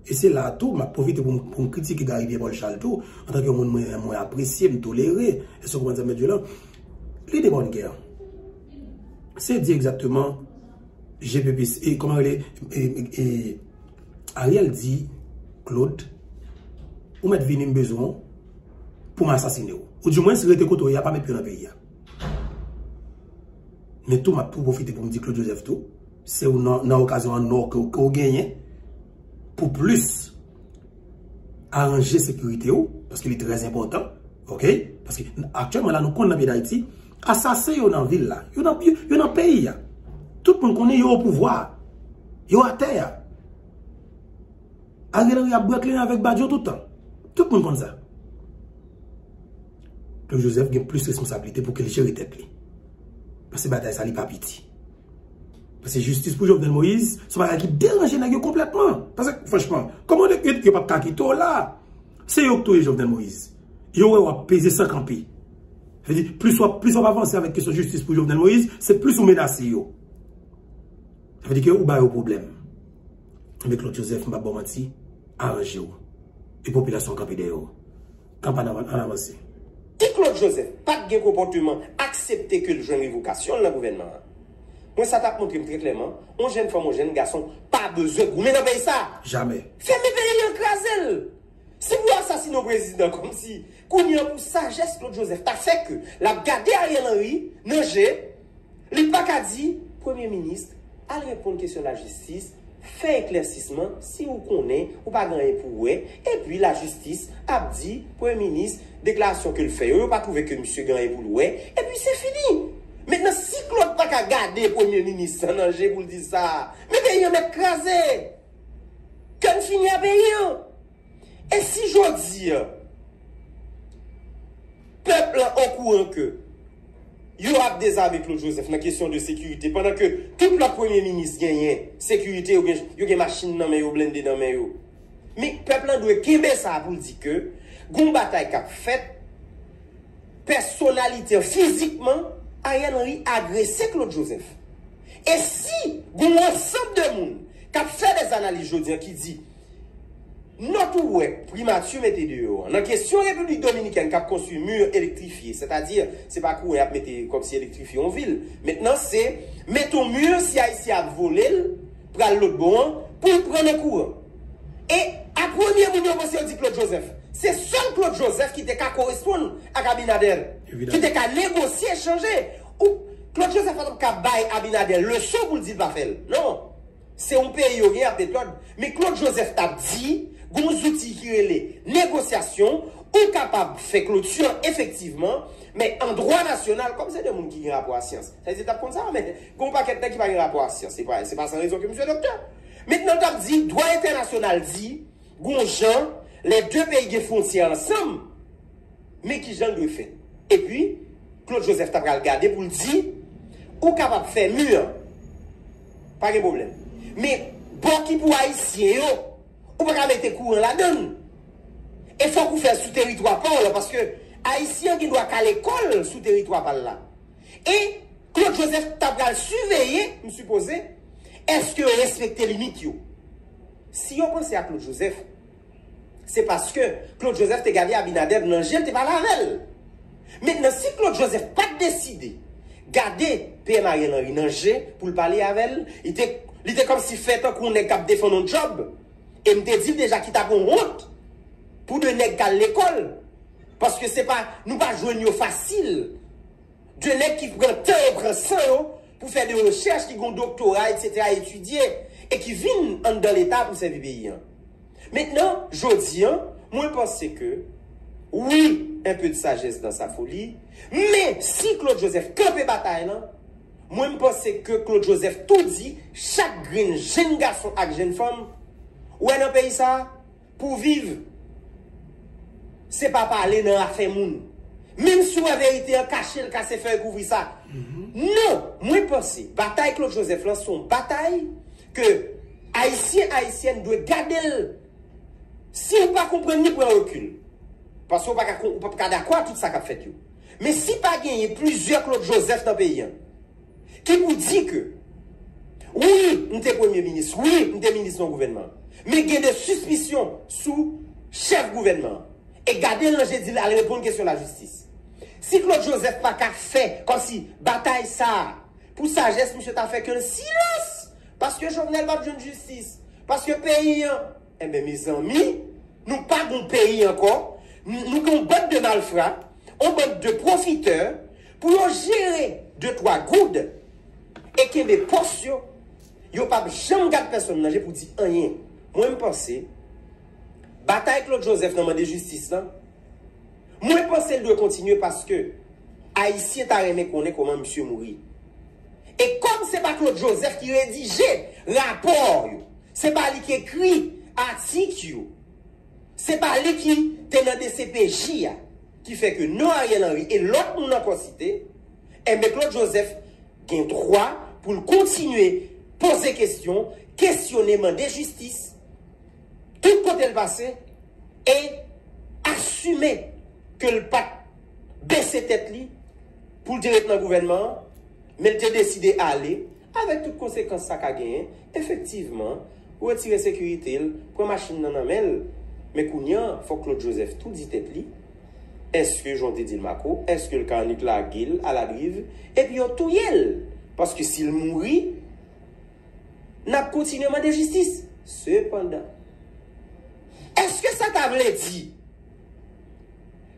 E se la tou, m ap pwofite pou m, pou m kritike Gary Pierre Paul Charles tou, antanke yon moun mwen, mwen apresye, m tolere, èske w konprann sa m vle di w la? Li de bòn gè. Se di egzakteman G P P C, e, kòman rele, e, e, Ariel di Claude, ou mèt vini, m bezwen w pou m asasine w. Ou di mwens rete kote w ye a, pa met pye w nan peyi a. Men tou, m ap tou pwofite pou m di Claude Joseph tou, se ou nan, nan okazyon an nò ke, ke w genyen pou plis aranje sekirite w, paske li trè enpòtan, oke? Paske aktyèlman la, nou konn nan peyi Dayiti, asasen yo nan vil la, yo nan, yo, yo nan peyi a. Tout moun konnen yo o pouvwa, yo atè a. Ariel Henry ap bwè klen avèk Badio tout tan. Tout moun konn sa. Claude Joseph gen plis responsablite pou ke l jere tèt li. Paske batay sa li pa piti. Paske jistis pou Jovenel Moïse, se yon bagay ki deranje nèg yo konplètman. Paske, franchman, kòman yo, yo, yo p ap ka kite w la? Se yo k touye Jovenel Moïse. Yo wè w ap peze san kanpe. Sa vle di, plis w ap, plis w ap avanse avèk kesyon jistis pou Jovenel Moïse, se plis ou menase yo. Sa vle di ke ou ba yo pwoblèm. Men Claude Joseph, m p ap ba w manti, aranje w. E popilasyon an kanpe dèyè w. Kanpan, ann avanse. Si Claude Joseph pa t gen konpòteman aksepte ke l jwenn revokasyon l nan gouvènman an, mwen sa t ap montre m trè klèman, yon jèn fanm, yon jèn gason pa bezwen goumen nan peyi sa. Jamè. Fèmen peyi an, kraze l. Si pou asasine yon prezidan kòmsi, kounye an pou sajès Claude Joseph ta fè ke l ap gade Ariel Henry nan je, li pa ka di, Premye minis, al reponn kesyon lajistis, fè eklèsisman, si ou konnen, ou pa gen anyen pou w wè, epi lajistis ap di, Premye minis, deklarasyon ke l fè yo, yo pa twouve ke misye gen anyen pou l wè, epi se fini. Mentnan, si Claude pa ka gade premye minis lan nan je pou l di sa, men peyi an mèt kraze. Ke n fini a peyi an. E si jodi a, pèp lan okouran ke yo ap dezame Claude Joseph nan kesyon de sekirite, pandan ke tout lòt premye minis genyen sekirite, yo gen, yo gen machin nan men yo, blende nan men yo. Men pèp lan dwe kenbe sa pou l di ke gon batay k ap fèt, pèsonalite an fizikman, Ariel Henry agrese Claude Joseph. E si gon ansanm de moun k ap fè de analiz jodi an ki di, nòt ou wè primati mete deyò an, nan kesyon Repiblik Dominikèn k ap konstwi mi elektrifye, sètadi, se pa kouran y ap mete kòmsi elektrifye yon vil. Mentnan, se mete yon mi, si Ayisyen ap vole l, pral lòt bò an, pou l pran nan kouran. E a premye moun yo panse yo di Claude Joseph. Se sèl Claude Joseph ki te ka koresponn ak Abinader, ki te ka negosye, chanje. Ou, Claude Joseph pa t ap ka bay Abinader leson pou l di l pa fè l. Non. Se yon peyi yo gen ap met lòd. Men Claude Joseph t ap di, gon zouti ki rele negosyasyon, ou kapab fè kloti an efektivman, men an dwa nasyonal, kòm se de moun ki gen rapò a syans. Sa vle di, t ap konn sa, men gon pakèt nèg ki pa gen rapò a syans. Se pa, se pa san rezon ke misye doktè. Mentnan, l t ap di, dwa entènasyonal di, gon jan, lè de peyi gen fwontyè ansanm, men ki jan l dwe fèt. Epi, Claude Joseph ta pral gade pou l di, ou kapab fè mi an. Pa gen pwoblèm. Men, bò ki pou Ayisyen yo, ou pa ka mete kouran ladan l. E fòk ou fè l sou teritwa pa w la, paske Ayisyen an gen dwa kale kò l sou teritwa pa l la. E Claude Joseph ta pral siveye, m sipoze, èske yo respekte limit yo. Si yo panse a Claude Joseph, se paske Claude Joseph te gade Abinader nan je l, te pale avè l. Mentnan, si Claude Joseph pa t deside gade P M Ariel Henry nan je pou l pale avè l, li te, li te kòmsi fè tankou yon nèg k ap defann yon djòb. E m te di l deja ki t ap yon wont pou de nèg k al lekòl. Paske se pa, nou pa jwenn yo fasil. De nèg ki pran tan yo, pran san yo pou fè de rechèch, ki gen doktora, etsetera, etidye, e ki vin anndan Leta pou sèvi peyi an. Mentnan, jodi an, mwen panse ke, wi, un peu de sagesse dans sa folie, men si Claude Joseph kanpe batay lan, mwen m panse ke Claude Joseph tou di chak grenn jenn gason ak jenn fanm, ou wè nan peyi sa a, pou viv, se pa pale nan afè moun. Menm si w wè verite an, kache l, kase fèy kouvri sa. Non, mwen panse, batay Claude Joseph lan se yon batay ke Ayisyen, Ayisyèn dwe gade l. Si w pa konprann li, pran rekil. Paske w pa ka, ou pa ka dakò a tout sa k ap fèt yo. Men si pa genyen plizyè Claude Joseph nan peyi an, ki pou di ke, wi, m te premye minis, wi, m te minis nan gouvènman, men gen de sispisyon sou chèf gouvènman an. E gade l nan je di l al reponn kesyon lajistis. Si Claude Joseph pa ka fè kòmsi batay sa a, pou sajès misye ta fè ke l silans, paske Jovenel p ap jwenn jistis, paske peyi an, enben, mezanmi, nou pa gon peyi ankò, n-, nou gen yon bann de malfra, yon bann de pwofitè, pou yo jere de twa goud e kenbe pòs yo, yo p ap janm gad pèsonn nan je pou di anyen. Mwen, m panse, batay Claude Joseph nan mande jistis lan, mwen panse l dwe kontinye paske Ayisyen ta renmen konnen kòman misye mouri. E kòm se pa Claude Joseph ki redije rapò yo, se pa li ki ekri atik yo, se pa li ki te nan D C P J a, ki fè ke non Ariel Henry e lòt moun ankò site, enben Claude Joseph gen dwa pou l kontinye poze kesyon, kesyone, mande jistis, tout kote l pase, e asime ke l pa t bese tèt li pou l te ret nan gouvènman an, men l te deside ale, avèk tout konsekans sa ka genyen, efektivman, retire sekirite l, pran machin nan nan men l. Men kounye a, fòk Claude Joseph tou di tèt li, èske, jan w te di l, Marco, èske l ka annik lage l aladriv, epi yo touye l? Paske si l mouri, n ap kontinye mande jistis. Sepandan, èske sa ta vle di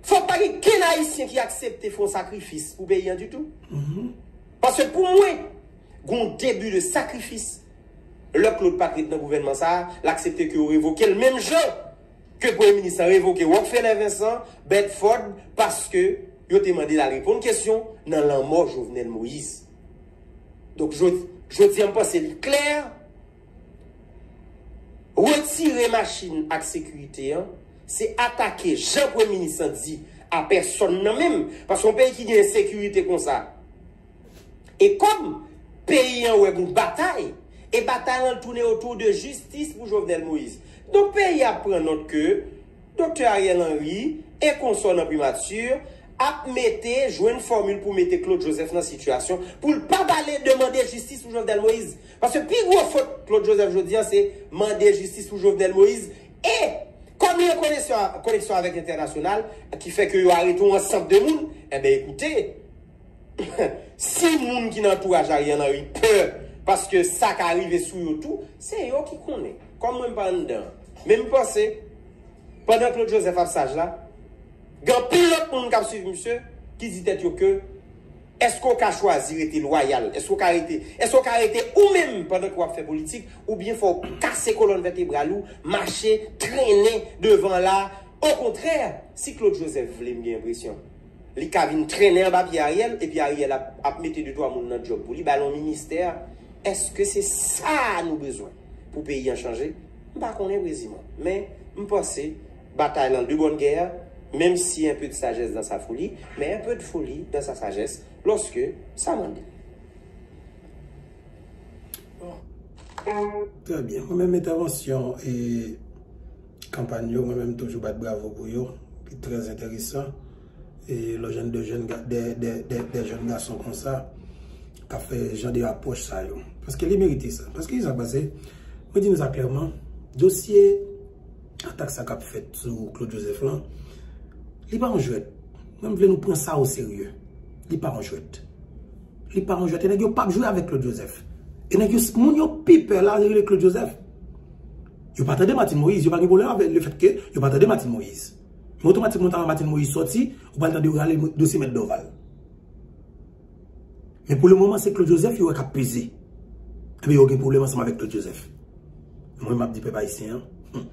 fòk pa gen kenn Ayisyen ki aksepte fè yon sakrifis pou peyi an ditou? Paske pou mwen, gen yon debi de sakrifis. Lè Claude pa t ret nan gouvènman sa a, l aksepte ke yo revoke l menm jan ke premye minis lan revoke Rockefeller Vincent, Bedford, paske yo te mande l al reponn kesyon nan lanmò Jovenel Moïse. Donk, jodi, jodi a, m panse li klè, retire machin ak sekirite an, Se atake jan premye minis lan di a pèsòn nan menm. Paske yon peyi ki gen ensekirite konsa, e kòm peyi an wè gon batay, e batay lan tounen otou de jistis pou Jovenel Moïse. Donk peyi a ap pran nòt ke Doktè Ariel Henry e konsò nan primati ap mete, jwenn fòmil pou mete Claude Joseph nan sitiyasyon pou l pa pale de mande jistis pou Jovenel Moïse. Paske pi gwo fot Claude Joseph jodi a se mande jistis pou Jovenel Moïse. E kòm li an koneksyon, koneksyon avèk entènasyonal, ki fè ke yo arete yon ansanm de moun, enben ekoute, si moun ki nan antouraj Ariel Henry pè paske sa ka rive sou yo tou, se yo ki konnen. Kòm mwen m pa anndan. Men m panse, pandan Claude Joseph ap saj la, gen anpil lòt moun k ap swiv misye ki di tèt yo ke èske w ka chwazi rete lwayal? Èske w ka rete, èske w ka rete ou menm pandan ke w ap fè politik? Oubyen fò w kase kolòn vètebral ou, mache, trennen devan la? Okontrè, si Claude Joseph vle, m gen enpresyon, li ka vin trennen anba pye Ariel, epi Ariel ap, ap mete de twa moun nan djòb pou li, ba l yon ministè. Èske se sa nou bezwen pou peyi an chanje? M pa konnen, prezime. Men, m panse batay lan de bòn gè, menm si un peu de sagesse dans sa folie, mais un peu de folie dans sa sagesse, lorsque ça mande. Trè byen. Mwen menm entèvansyon e kanpay yo, mwen menm toujou bat bravo pou yo. Li trè enteresan. E lè w jwenn de jèn, de, de, de, de jèn gason konsa k ap fè jan de apwòch sa yo. Paske li merite sa. Paske kisa k pase? Mwen di nou sa klèman, dosye atak sa k ap fèt sou Claude Joseph lan, li pa yon jwèt. Mwen m vle nou pran sa oserye. Li pa yon jwèt. Li pa yon jwèt. E nèg yo p ap jwe avèk Claude Joseph. E nèg yo, moun yo pi pè la, rele Claude Joseph. Yo pa tande Martine Moïse, yo pa gen pwoblèm avèk lefètke yo pa tande Martine Moïse. Men otomatikman, talè Martine Moïse sòti, ou pral tande yo rale dosye Mèt Dorval. Men pou lemoman, se Claude Joseph yo wè k ap peze. Ebyen, yo gen pwoblèm ansanm avèk Claude Joseph. Mwen, m ap di pèp ayisyen an, hmm,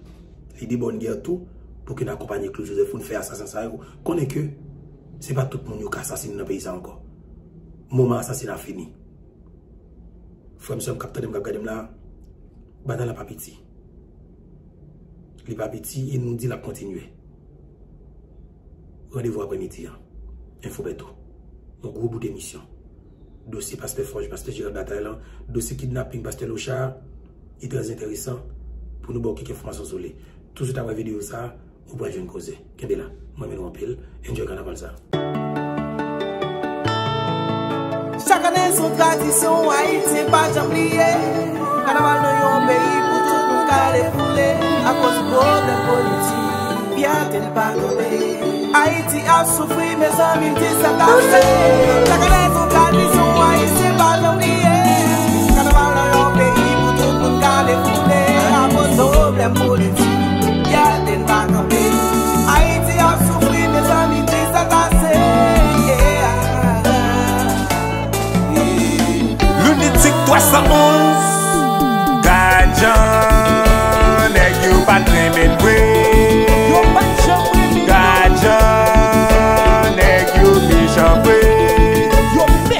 li de bòn gè tou pou ke n akonpanye Claude Joseph pou n fè asasen sa yo konnen ke se pa tout moun yo ka asasinen nan peyi sa ankò. Moman asasina fini. Frè m, sè m k ap tande m, k ap gade m la, batay la pa piti. Li pa piti e nou di l ap kontinye. Randevou aprèmidi an. Enfo Bèto. Yon gwo bout emisyon. Dosye pastè Forge, pastè Gerald Bataille lan, dosye kidnaping pastè Lochard, li trè enteresan pou nou ba w kèk enfòmasyon sou li. Touswit apre videyo sa, ou pral jwenn koze. Kenbe la. Mwen renmen nou anpil. Enjoy kanaval sa. Chak ane se yon tradisyon Ayisyen pa janm bliye. Kanaval nan yon peyi pou tout moun ka defoule akoz pwoblèm politik. Fyète n pa tonbe. Ayiti ap soufri, mezanmi, m di sa t ase. Chak ane se yon tradisyon Ayisyen pa janm bliye. Kanaval nan yon peyi pou tout moun ka defoule akoz pwoblèm politik. Fyète n pa kanpe. Ayiti ap soufri, mezanmi, di sa t ase. Lunatic twa san onz. Gad jan nèg yo pa t renmen l vre. Gad jan nèg yo mechan vre.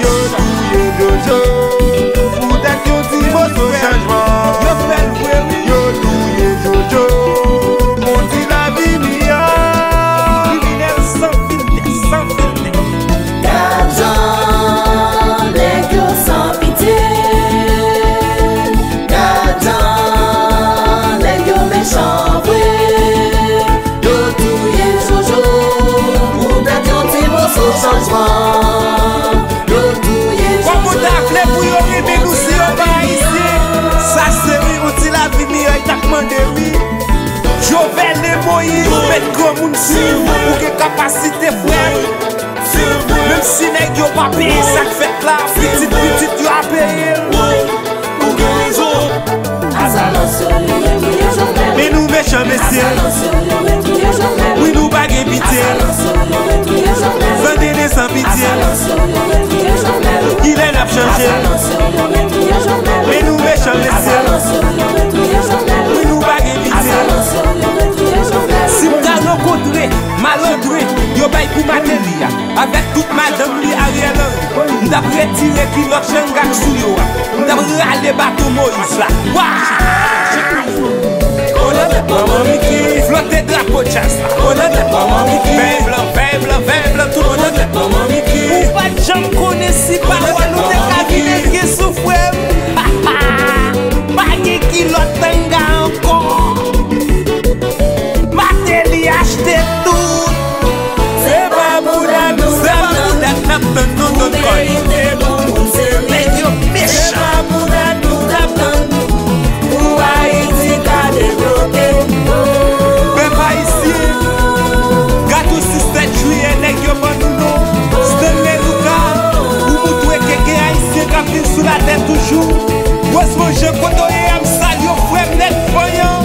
Yo touye Jojo poutèt yon ti moso chanjman. Yo touye Jojo pou di lavi miyò. Kriminèl san filtè, san filtè. Gad jan nèg yo san pitye. Gad jan nèg yo mechan vre. Yo touye Jojo poutèt yon ti moso chanjman. Yo touye Jojo. Kòman w ta vle pou yo renmen nou si yo pa ayisyen? Sa se wi, yon ti lavi miyò y t ap mande wi. Jovenel Moïse, ou mèt granmoun sou ou, ou gen kapasite frè m. Menm si nèg yo pa peye sa k fèt la, pitit pitit yo ap peye l. Ou gen rezon. Men nou mechan mesye. Wi nou pa gen pitye. Sandinist san pitye. Kilè n ap chanje? Men nou mechan mesye. Wi nou pa gen pitye. Si m ta rankontre malandren yo bay kou Mateli a avèk tout madanm li Ariel Henry, m t ap retire kilòt jangak sou yo a. M t ap rale baton Moyiz la. Wa! Manman Miki. Flote drapo djaz la. Manman Miki. Vèy blan, vèy blan, vèy blan, tout moun nan tèt Manman Miki. Ou pa t janm konnen si pawòl ou te ka vin gen sou frè m. Pa gen kilòt tanga ankò. Mateli achte tout. Se pa pou dat nou, se pa pou dat n ap tann nou, tann kòd. Nèg yo mechan. Se pa pou dat nou t ap tann pou Ayiti ka devlope. Pèp ayisyen, gad yon sis sèt jiyè, nèg yo ban nou non. Stanley Lucas, ou montre ke gen Ayisyen k ap viv sou latè toujou. Wes Manje, kote w ye a, m salye w, frè m nèt vanyan.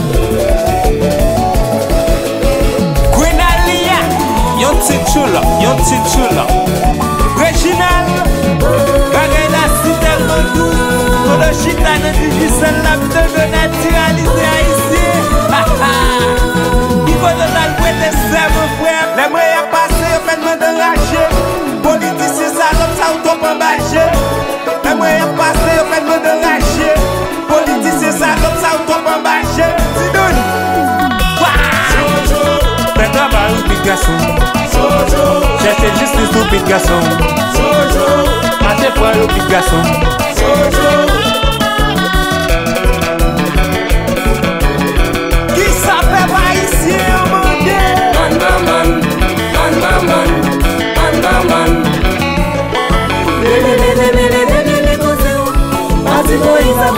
Gwenalia, yon ti tchoulòp, yon ti tchoulòp. Reginald, bagay la si tèlman dous. Kote w chita nan Digicel la, m tande w natiralize ayisyen. Ki kote w t al prete sèman, frè m? Lè mwen y ap pase, yo fè n mande anraje. Politisyen salòp sa yo twòp anba je. Lè mwen y ap pase, yo fè n mande anraje. Politisyen salòp sa yo twòp anba je. Ti Don. Wa! Fè travay ou pitit gason. Chèche jistis ou pitit gason. Mache pran yo pitit gason. Kisa pèp ayisyen an mande? Bann manman, bann manman, bann manman. Mele, mele, mele, mele, mele koze w. Pati Moyiz ap